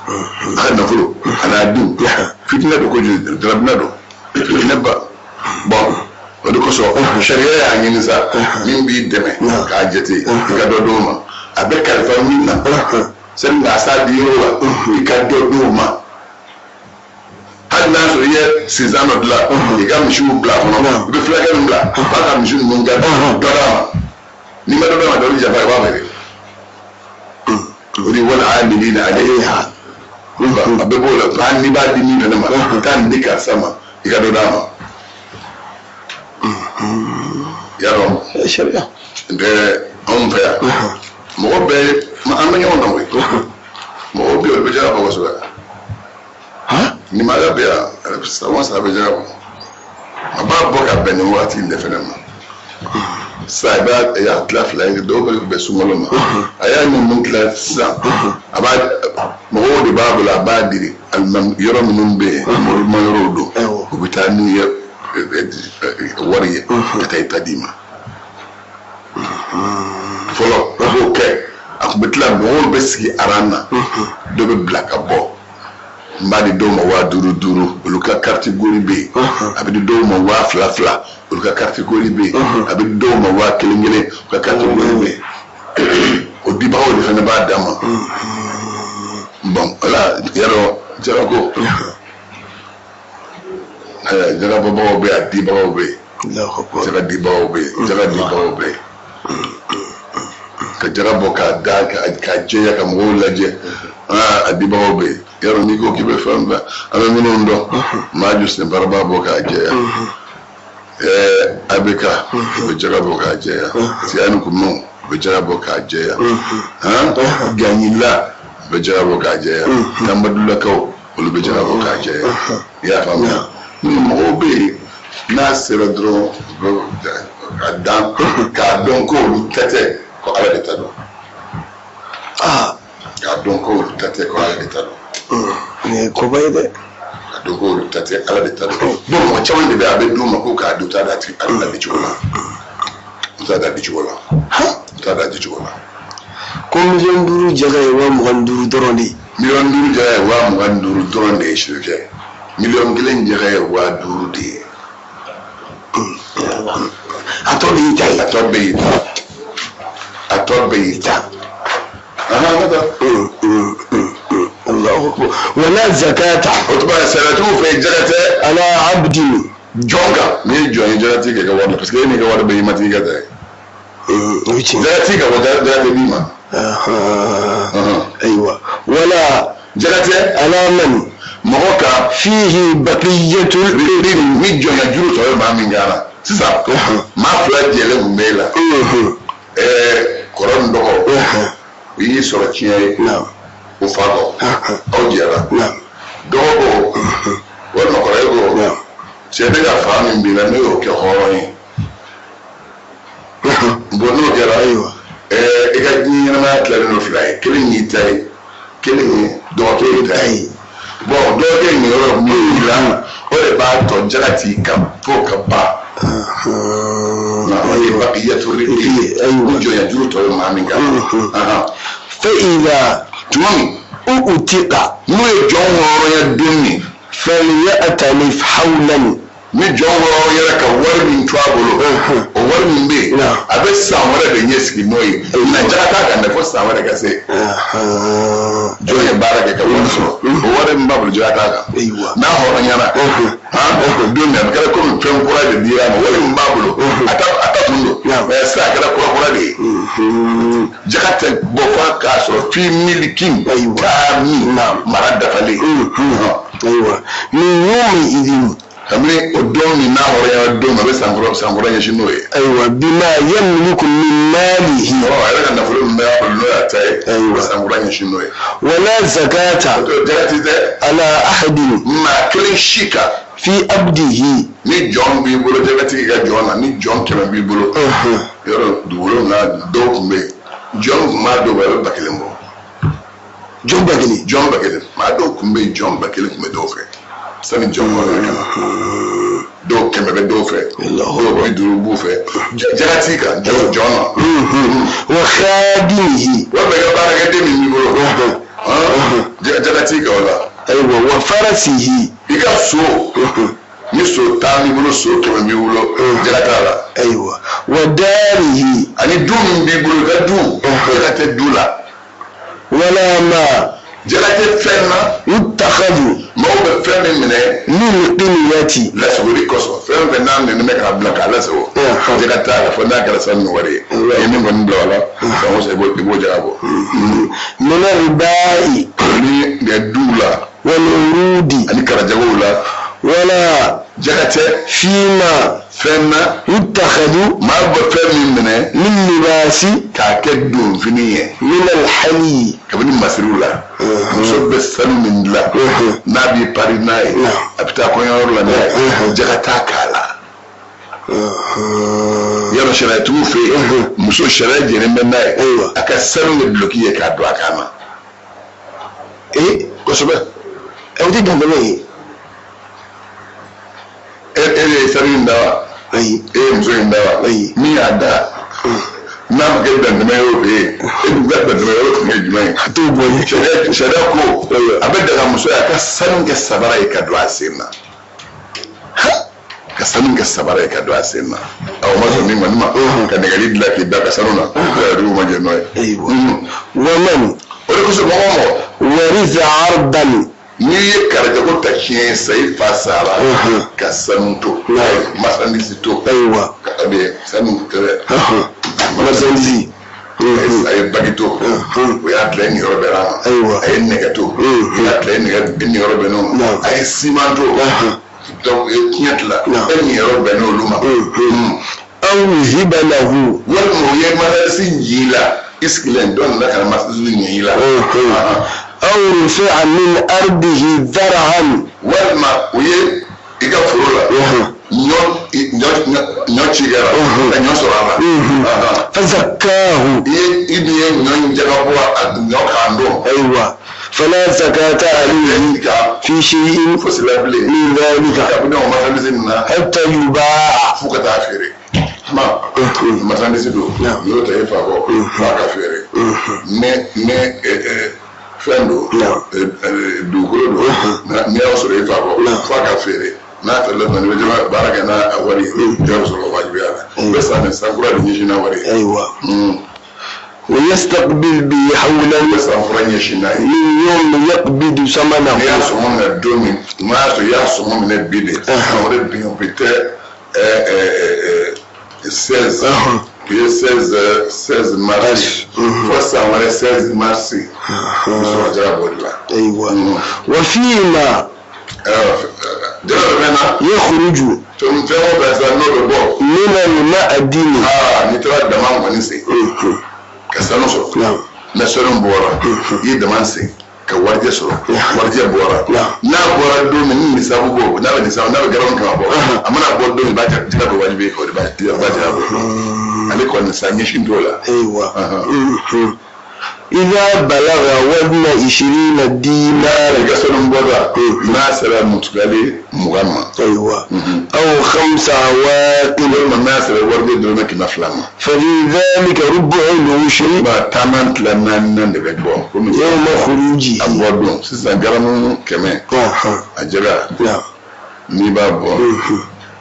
A ka nafolo a n'a denw, fitinɛ don kojugu, jarabina don, fitinɛ ba. Bon, o de kosɔn sariya y'a ɲini sa, min b'i dɛmɛ k'a jate, i ka dɔ d'o ma. A bɛ kalifa min na, sani k'a s'a di yɔrɔ la, i ka dɔ d'o ma. Hali n'a sɔrɔ i ye sinsan dɔ dilan, i ka misiw bila a kɔnɔ, i bɛ fulakɛ min bila a b'a ka misi ninnu gɛn, dɔ d'a ma. N'i ma dɔ d'a ma, dɔ bɛ janfa, i b'a feere. O de ye wal amilina alayha. A bɛɛ b'o la. Hali n'i b'a di min fana ma, taa nin di karisa ma, i ka dɔ d'a ma. I y'a dɔn?
Sariya.
N tɛ anw fɛ yan, mɔgɔ bɛɛ, an bɛ ɲɔgɔn dɔn koyi. Mɔgɔw bɛ yen, olu bɛ jara bɔ kosɛbɛ. Ni ma bɛ yan, san o san a bɛ jara bɔ. A b'a bɔ ka bɛn nin waati in de fana ma. Sisan i b'a y'a tila fila ye, dɔw bɛ bɛn sunkalo ma. A y'a ni mun tila sisan, a b'a mɔgɔw de b'a bolo, a b'a di alimami. Yɔrɔ minnu bɛ yen, morima yɔrɔw don, u bɛ taa n'u ye wari ye ka taa i ta d'i ma. Fɔlɔ a b'o kɛ, a tun bɛ tila, mɔgɔw bɛ sigi aran na, dɔ bɛ bila ka bɔ, n b'a di dɔw ma 5000 5000, olu ka catégorie bɛ yen. A bɛ di dɔw ma 2000 2000, olu ka catégorie bɛ yen. A bɛ di dɔw ma 1000 1000, u ka catégorie bɛ yen. O dibagaw de fana b'a d'a ma. Bon, wala yarɔ, jarako jarabɔbagaw bɛ yen, a dibagaw bɛ yen, jara dibagaw bɛ yen, jara dibagaw bɛ yen. Ka jara bɔ k'a da k'a jɛya ka mɔgɔw lajɛ, a dibagaw bɛ yen. Yarɔ, n'i ko k'i bɛ fɛn fɛn, an bɛ minnu dɔn, maa ju senfara b'a bɔ k'a jɛya. ABK u bɛ jaga bɔ k'a jɛya, Tiyani Kumaw u bɛ jaga bɔ k'a jɛya, han, Gaɲila u bɛ jaga bɔ k'a jɛya, Tanbadulakaw olu bɛ jaga bɔ k'a jɛya. I y'a faamuya? Minnu mɔgɔw bɛ yen, n'a sera dɔrɔn u bɛ a dan k'a dɔn ko olu ta tɛ, ko Ala de ta don. K'a dɔn ko olu ta tɛ, ko Ala de ta don.
Nin ye koba ye dɛ.
K'a dɔn ko olu ta tɛ, Ala de ta don. Bon, mɔgɔ caman de bɛ yen, a bɛ d'u ma ko k'a di, u t'a d'a tigi a di cogo la, u t'a d'a di cogo la, u t'a d'a di cogo la.
Ko 5 miliyɔn jaga ye 25 000 dɔrɔn de ye.
5 miliyɔn jaga ye 25 000 dɔrɔn de ye, sirikɛ. 1 miliyɔn jaga ye 5000 de ye.
A tɔ bɛ y'i ta ye.
A tɔ bɛɛ y'i ta, a tɔ bɛɛ y'i ta. Ahan, ka taa.
Allahu akbar. Wala zakata.
O tuma sariyatigiw fɛ yen, jaga tɛ
ala abdin.
Jɔn kan. N'i ye jɔn ye, jaga t'i kɛ i ka wari la, parce que e n'i ka wari bɛɛ y'i matigi ka ta ye.
O ye tiɲɛ.
Jaga t'i kan, wa jaga tɛ d'i ma.
Ayiwa, wala
Jaga tɛ
ala man
mɔgɔ kan
fihi baqiyatul
ni jɔnya juru tɔ bɛ maa min kan na sisan. Maa fila jɛlen tun bɛ e la, kɔrɔ ni dɔgɔ, u y'i sɔrɔ tiɲɛ ye o fa kɔ, aw jɛra. Dɔgɔ ko walima kɔrɔkɛ ko: "Cɛ, ne ka fa min b'i la, ne y'o kɛ hɔrɔn ye." Bon, n'o kɛra, i ka diɲɛ ɲɛnamaya tilalen don fila ye: kelen y'i ta ye, kelen ye dɔgɔkɛ ta ye. Bon, dɔgɔkɛ in yɔrɔ min b'i la, o de b'a tɔ jaga t'i kan fo ka ban. O ye baqiyatu riqi, ni jɔnya juru tɔ bɛ maa min kan.
Fa idha
Tuma min
u'tiqa
n'u ye jɔn hɔrɔnya don min,
falyatalif hawlan.
Ni jɔn hɔrɔnyara ka wari min to a bolo, o wari min bɛ yen, a bɛ san wɛrɛ de ɲɛsigi n'o ye. Na jaga t'a kan dɛ, fo san wɛrɛ ka se. Jɔn ye baara kɛ ka wari sɔrɔ, o wari min b'a bolo, jaga t'a kan. N'a hɔrɔnyara han don min, a bɛ kɛra komi fɛn kura de dira a ma. Wari min b'a bolo, a ta tun don, mais sisan a kɛra kura kura de ye. Jaga tɛ bɔ f'a k'a sɔrɔ fi milikin taami, mara dafalen.
Ayiwa, min yawmi idin.
Kabini o don min n'a hɔrɔnyara don min, a bɛ sankɔrɔ sankɔrɔ ɲɛsin n'o ye.
Ayiwa, bima yamliku min malihi.
Ɔ, a yɛrɛ ka nafolo min bɛ a bolo, n'o y'a ta ye, o bɛ sankɔrɔ ɲɛsin n'o ye.
Wala zakata
Jaga ti dɛ
ala ahadin
maa kelen si kan
fi abdihi.
Ni jɔn b'i bolo, jagatigi ka jɔn na, ni jɔn 100 b'i bolo, yɔrɔ dugukolo na, dɔw tun bɛ yen, jɔn tun b'a dɔw bɛ, a bɛ 1000 bɔ.
Jɔn 1000?
Jɔn 1000. Maa dɔw tun bɛ yen, jɔn 1000 tun bɛ dɔw fɛ sani jɔn kɔrɔ ka na. Dɔw 100 bɛ dɔw fɛ, dɔw 50 b'u fɛ. Jaga t'i kan jɔn jɔn na.
Wa khadimihi.
Walima i ka baarakɛden min b'i bolo, jaga t'i kan o la.
Ayiwa, wa farasihi.
I ka so, ni so 10 b'i bolo, so 100 b'i bolo, jaga t'a la.
Ayiwa, wa darihi.
Ani du min b'i bolo, i ka du, jaga tɛ du la.
Wala ma
Jaga tɛ fɛn na
yuttakhadhu
maaw bɛ fɛn min minɛ
lil qilyati.
Lasagoli kosɔn, fɛn o fɛn n'a nɛni bɛ k'a bila k'a lasago, jaga t'a la fo n'a kɛra sanu ni wari ye. I ye min kɔni bila o la, san o san i b'o jaga bɔ.
Min ribai.
Ani ɛ duw la
wal urudi.
Ani karajagow la.
Wala
Jaga tɛ
fima
fɛn na
yuttakhadhu
maa bɛ fɛn min minɛ
min libasi
k'a kɛ donfini ye
min alhali.
Kabini masiriw la, muso bɛ sanu min dilan, n'a b'i pari n'a ye, a bɛ taa kɔɲɔyɔrɔ la n'a ye, jaga t'a k'a la. Yɔrɔ sariyatigiw fɛ yen, muso sariya jɛlen bɛ n'a ye a ka sanu kɛ duloki ye k'a don a kan na.
Ee!
Kosɛbɛ.
O tɛ dantɛmɛ ye?
E de ye sanu in da wa?
Ayi.
E ye muso in da wa?
Ayi.
Min y'a da, n'a ma kɛ dantɛmɛ ye o fɛ yen, e dun ka dantɛmɛ yɔrɔ tun ye jumɛn ye?
A t'o bɔ ye.
Sariya ko a bɛ daga muso ye a ka sanu kɛ sabara ye ka don a sen na, ka sanu kɛ sabara ye ka don a sen na. Awɔ, ma sɔn min kɔni ma ka nɛgɛli dilan k'i da ka sanu na, dugu ma jɛ n'o ye.
Ayiwa, wa man
O de kosɔn, mɔgɔ o mɔgɔ
waritha ardan
n'i ye karajago ta tiɲɛ ye sa, i fa sara ka sanu to, marchandise to, ka bɛ sanu tɛrɛ
marchandise.
A ye bagi to, o y'a tila i niyɔrɔ bɛnna a ma. A ye nɛgɛ to, o y'a tila i niyɔrɔ bɛnna o ma. A ye siman to. Donc tiɲɛ tila e niyɔrɔ bɛnnen olu ma.
Aw wuhiba lahu.
Walima u ye marchandise ɲi i la, i sigilen dɔ nana ka na marchandise ɲi i la.
Aw rufi'a min ardihi dhar'an.
Walima u ye i ka foro la ɲɔ ci kɛra ka ɲɔ sɔrɔ a la.
Fazakkahu.
I ye i dun ye ɲɔ in jaga bɔ a ɲɔ k'an dɔn.
Ayiwa. Fala zakata alayhi fi shay'in
fosi la bilen
min dhalika.
Kabini o marchandise nin na.
Hatta yuba'a.
Fo ka taa feere. Ma marchandise don, n'i y'o ta i fa kɔ f'a ka feere. Ne fɛn don, dugukolo don, n'i y'o sɔrɔ i fa kɔ f'a ka feere. N'a feerela tuma min, i bɛ baara kɛ n'a wari ye, jɔn bɛ sɔrɔ ka wajibiya a la. I bɛ san san kura de ɲɛsin n'a wari ye.
Ayiwa. ويستقبل به حولا من يوم يقبض ثمنه.
N'i y'a sɔngɔ minɛ don min, n'a y'a sɔrɔ i y'a sɔngɔ minɛ bi de, o de bi o bi tɛ 16, bi ye 16 mars, fo san wɛrɛ 16 mars, i bɛ sɔrɔ ka jaka bɔ o de la.
Ayiwa. وفيما
Jaka bɛ fɛn na.
يخرج
Fɛn o fɛn sisan n'o bɛ bɔ.
من المعدن.
Aa, n'i taara dama kɔni sen ka sanu sɔrɔ, na sanu bɔra, i ye dama sen ka warijɛ sɔrɔ, warijɛ bɔra, n'a bɔra don min ni nisabu bɔ, n'a bɛ nisabu, n'a bɛ garamu 100 bɔ, a mana bɔ don min, i b'a jaka bɔ wajibi ye, o de b'a jaka bɔ. Ale kɔni sa ɲɛsin t'o la.
Ayiwa. إذا بلغ وزن 20 دينارا.
I ka sanu bɔra n'a sera mutukale 20 ma.
أيوة. أو 5 عواقل.
Walima n'a sera warijɛ dɔrɔmɛ 200 ma.
ففي ذلك ربع العشر.
Ba taama tila naani de bɛ bɔ.
يوم خروجه.
A bɔ don sisan garamu 100. A jaka. N'i b'a bɔ,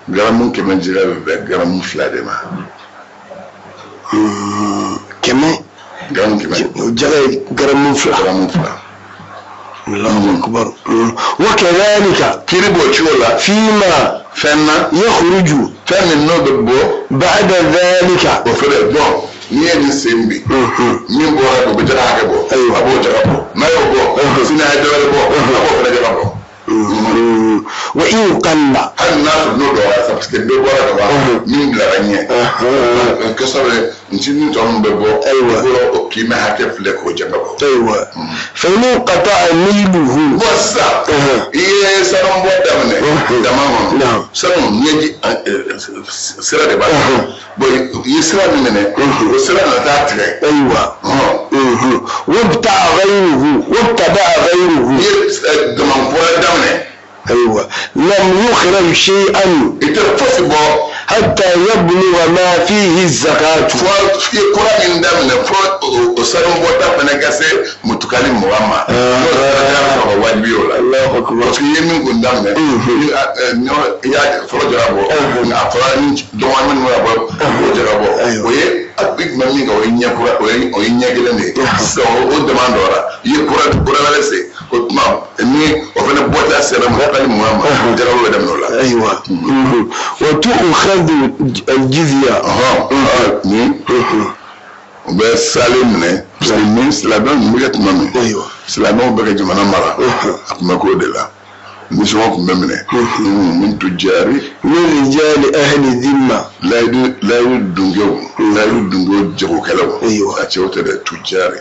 garamu 100 jaka bɛ bɛn garamu 2 de ma.
100.
Garamu 100.
O jaka ye garamu 2.
Garamu 2.
Allahu akbar. وكذلك.
Kiri b'o cogo la.
فيما
Fɛn na.
يخرج.
Fɛn min n'o bɛ bɔ.
بعد ذلك.
O fɛnɛ bɔn, n'i ye nin sen bi, min bɔra o bɛ jaka hakɛ bɔ.
Ayiwa.
A b'o jaka bɔ. N'a y'o bɔ, sini a ye dɔ wɛrɛ bɔ, a b'o fɛnɛ jaka bɔ.
وإن قل.
Hali n'a sɔrɔ n'o dɔgɔyara sa, parce que dɔ bɔra ka ban, min bilara ɲɛ. Kosɛbɛ, nci ni tɔ min bɛ bɔ.
Ayiwa.
Fɔlɔ o k'i hakɛ filɛ k'o jaka bɔ.
أيوة. فإن انقطع ميله.
Bɔn sisan, i ye sanu bɔ daminɛ dama kɔnɔ. Sanu ɲɛji sira de b'a la. Bɔn i ye sira min minɛ, o sira nana taa tigɛ.
أيوة. وابتع غيره وابتدأ غيره.
I ye dama kura daminɛ.
أيوة. لم يخرج شيئا.
I tɛ fosi bɔ.
حتى يبلغ ما فيه الزكاة.
Fo i ye kura min daminɛ, fo o sanu bɔta fana ka se mutukali 20 ma. N'o sera, jaka bɛ sɔrɔ ka wajibi o la.
الله أكبر.
Parce que i ye min kun daminɛ, i y'a fɔlɔ jaka bɔ, a fɔra ni dɔgɔnin minnu bɛ bɔ, o jaka bɔ. O ye a i tun bɛ min kan, o ye ɲɛ kura, o ye ɲɛ kelen de ye. Sisan o dama dɔra, i ye kura wɛrɛ sen, o tuma ni o fana bɔta sera mutukali 20 ma, jaka bɔ bɛ daminɛ o la.
أيوة. وتؤخذ الجزية.
Ni u bɛ salen minɛ, parce que ni silamɛw tun bɛ kɛ tuma min, silamɛw bɛ ka jamana mara, a tun bɛ k'o de la, nisɔngɔ tun bɛ minɛ min tujari.
من رجال أهل الذمة.
Layidu dungew, layidu dungew jagokɛlaw. A cɛw tɛ dɛ, tujari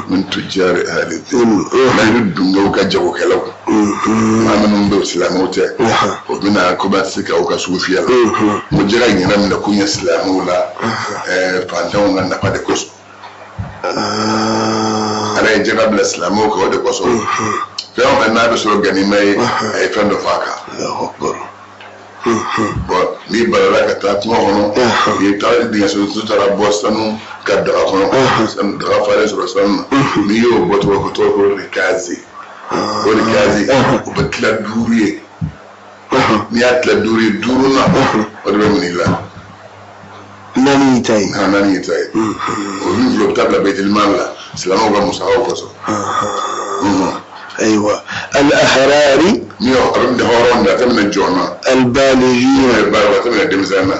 min tujari ahli dhimma, layidu dungew ka jagokɛlaw, maa minnu bɛ silamɛw tɛ, o bɛna commencer ka u ka sugu fiyɛ la ko jaka ɲɛna minɛ k'u ɲɛ silamɛw la, fantanw ka nafa de kosɔn. Ala ye jaka bila silamɛw kan o de kosɔn. Fɛn o fɛn n'a bɛ sɔrɔ ganima ye, a ye fɛn dɔ fɔ a kan. Bɔn, n'i balala ka taa kungo kɔnɔ, i ye taa dingɛ so taara bɔ sanu ka daga kɔnɔ, sanu daga falen sɔrɔ sanu na, n'i y'o bɔ tɔgɔ ko tɔgɔ ko rikazi, o rikazi o bɛ tila 5 ye. N'i y'a tila 5 ye, 5 na o de bɛ minɛ i la.
4 y'i ta ye.
4 y'i ta ye. O min filɛ, o bɛ taa bila bɛtɛliman la silamɛw ka musakaw kosɔn.
أيوة. الأحرار.
Ni a bɛ minɛ hɔrɔn de, a tɛ minɛ jɔn na.
البالغين.
A tɛ minɛ denmisɛn na.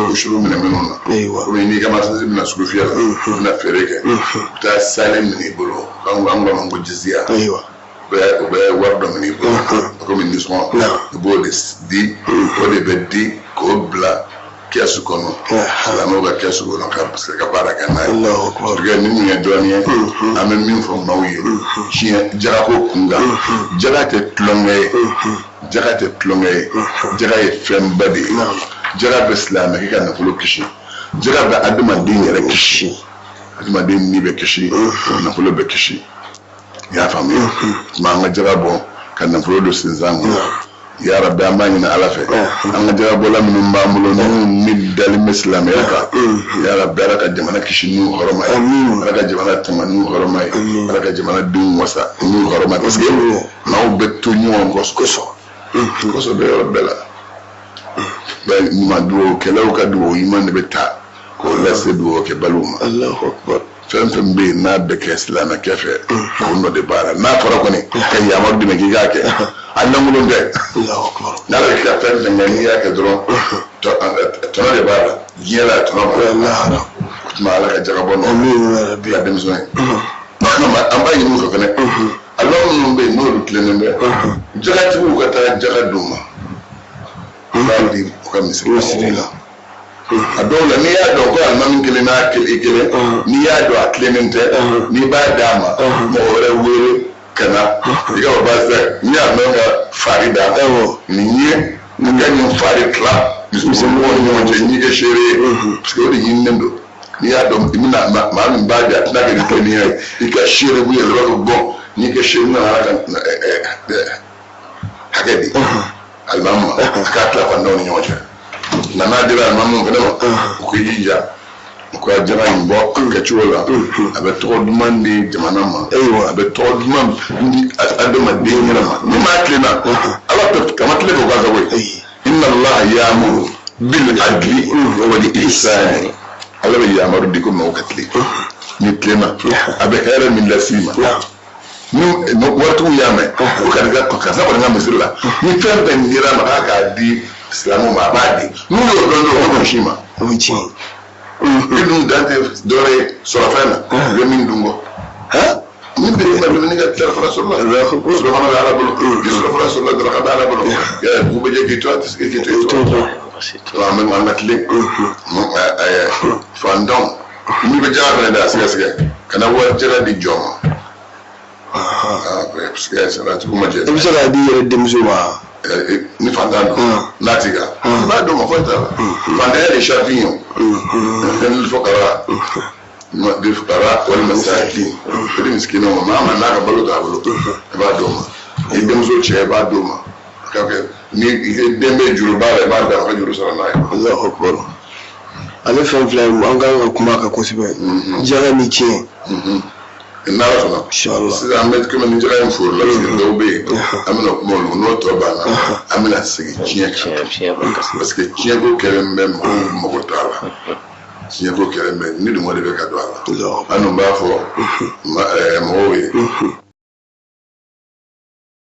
O suru minɛ minnu na.
Ayiwa.
Komi n'i ka marchandise bɛna sugu fiyɛ la, i bɛna feere kɛ, u bɛ taa salen minɛ i bolo, an k'a ma ko jiziya.
Ayiwa.
U bɛ wari dɔ minɛ i bolo komi nisɔngɔ, i b'o de di, o de bɛ di k'o bila kɛsu kɔnɔ, silamɛw ka kɛsu kɔnɔ, ka se ka baara kɛ n'a ye. Parce que ni nin ye dɔɔnin ye, an bɛ min fɔ maaw ye tiɲɛ jagako kun kan, jaga tɛ tulonkɛ ye, jaga tɛ tulonkɛ ye, jaga ye fɛnba de ye. Jaga bɛ silamɛ k'i ka nafolo kisi, jaga bɛ adamaden yɛrɛ kisi, adamaden ni bɛ kisi, nafolo bɛ kisi. I y'a faamuya? Tuma an ka jaga bɔ ka nafolo don sinsan kɔnɔ. Ya Rabbi, an b'a ɲini Ala fɛ, an ka jagabɔla minnu b'an bolo, n'u ni dalen bɛ silamɛya kan, ya Rabbi, Ala ka jamana kisi n'u hɔrɔma ye, Ala ka jamana tanga n'u hɔrɔma ye, Ala ka jamana denw wasa n'u hɔrɔma ye, parce que maaw bɛ to ɲɔgɔn kɔsɔn, kɔsɔn bɛ yɔrɔ bɛɛ la. Ɲuman dugawukɛlaw ka dugawu ɲuman de bɛ ta k'o lase dugawukɛbaliw ma. Fɛn fɛn bɛ yen n'a bɛ kɛ silamɛkɛ fɛ, o nɔ de b'a la. N'a fɔra kɔni ka yamaru d'i ma k'i k'a kɛ, a lankolon tɛ. N'ala k'i ka fɛn fɛn kɛ, n'i y'a kɛ dɔrɔn, tɔnɔ de b'a la diɲɛ la, tɔnɔ b'a la. O tuma Ala ka jagabɔ nɔgɔya ka denmisɛn ye. An b'a ɲini u fɛ fɛnɛ, alimami minnu bɛ yen n'olu tilennen bɛ, jagatigiw ka taa jaga d'u ma, u b'a di u ka misiri la. A dɔw la, n'i y'a dɔn ko alimami kelen n'a kelen kelen, n'i y'a dɔn a tilennen tɛ, n'i b'a d'a ma, mɔgɔ wɛrɛ wele ka na i ka o baasi tɛ. N'i y'a mɛn ka fari da nin ye, nin ka nin fari tila mɔgɔw ni ɲɔgɔn cɛ, n'i kɛ seere ye, parce que o de ɲininen don. N'i y'a dɔn i bɛna maa min b'a di, a tɛna kɛ ni tilennenya ye, i ka seere b'u yɛrɛ, i b'a fɔ bɔn, n'i kɛ seere nana, Ala ka hakɛ di alimami ma, a k'a tila fantanw ni ɲɔgɔn cɛ. Nka n'a dira alimami fana ma, u k'i jija u ka jaga in bɔ a kɛcogo la. A bɛ tɔgɔ duman di jamana ma, a bɛ tɔgɔ duman di adamaden yɛrɛ ma. Ni maa tilenna, Ala tɛ kama tilen fɛ o ka sago ye. Inna Allaha ya'muru bil adli wal ihsani. Ala bɛ yamaru di ko maaw ka tilen. Ni tilenna, a bɛ hɛrɛ min las'i ma, ni waritigiw y'a mɛn ko karisa karisa kɔni ka misiri la, ni fɛn fɛn dira ma k'a k'a di silamɛw ma, a b'a di. N'u y'o dɔn dɔrɔn, o bɛ si ma.
O ye tiɲɛ
ye. E dun dan tɛ dɔwɛrɛ ye sɔrɔ fɛn na, i bɛ min dun kɔ. Min bɛ ma dumuni kɛ, tilafana sɔrɔ la, surafana bɛ Ala bolo. Ni surafana sɔrɔ la, daraka bɛ Ala bolo. Dugu bɛ jɛ k'i to, a tɛ se k'i to i to. An bɛ an ka tilen fantanw. N'i bɛ jaga fana da, a sɛgɛsɛgɛ kana wari jaga di jɔn ma, parce que saratigiw ma jɛ.
I bɛ se k'a di i yɛrɛ denmuso ma.
Ni fantan don, n'a ti kan, i b'a d'o ma, foyi t'a la. Fantanya de sarati ye o. Lil fuqara, lil fuqara wal masakin, o de misikinaw ma. Maa ma n'a ka balo t'a bolo, i b'a d'o ma. I denmuso cɛ, i b'a d'o ma. Ka kɛ ni i den bɛ juru b'a la, i b'a d'a ma, ka juru sara n'a ye.
Allahu akbar. Ale fɛn fila in, an kan ka kuma a kan kosɛbɛ, jaga ni tiɲɛ.
N'Ala sɔnna.
Inshallah.
Sisan an bɛ komi ni jaga in foro la, parce que dɔw bɛ yen, an bɛna kuma olu n'o tɔ banna, an bɛna segin tiɲɛ kan, parce que tiɲɛko kɛlen bɛ, mɔgɔw mago t'a la. Tiɲɛko kɛlen bɛ, ni dungɔ de bɛ ka don a la. An dun b'a fɔ mɔgɔw ye.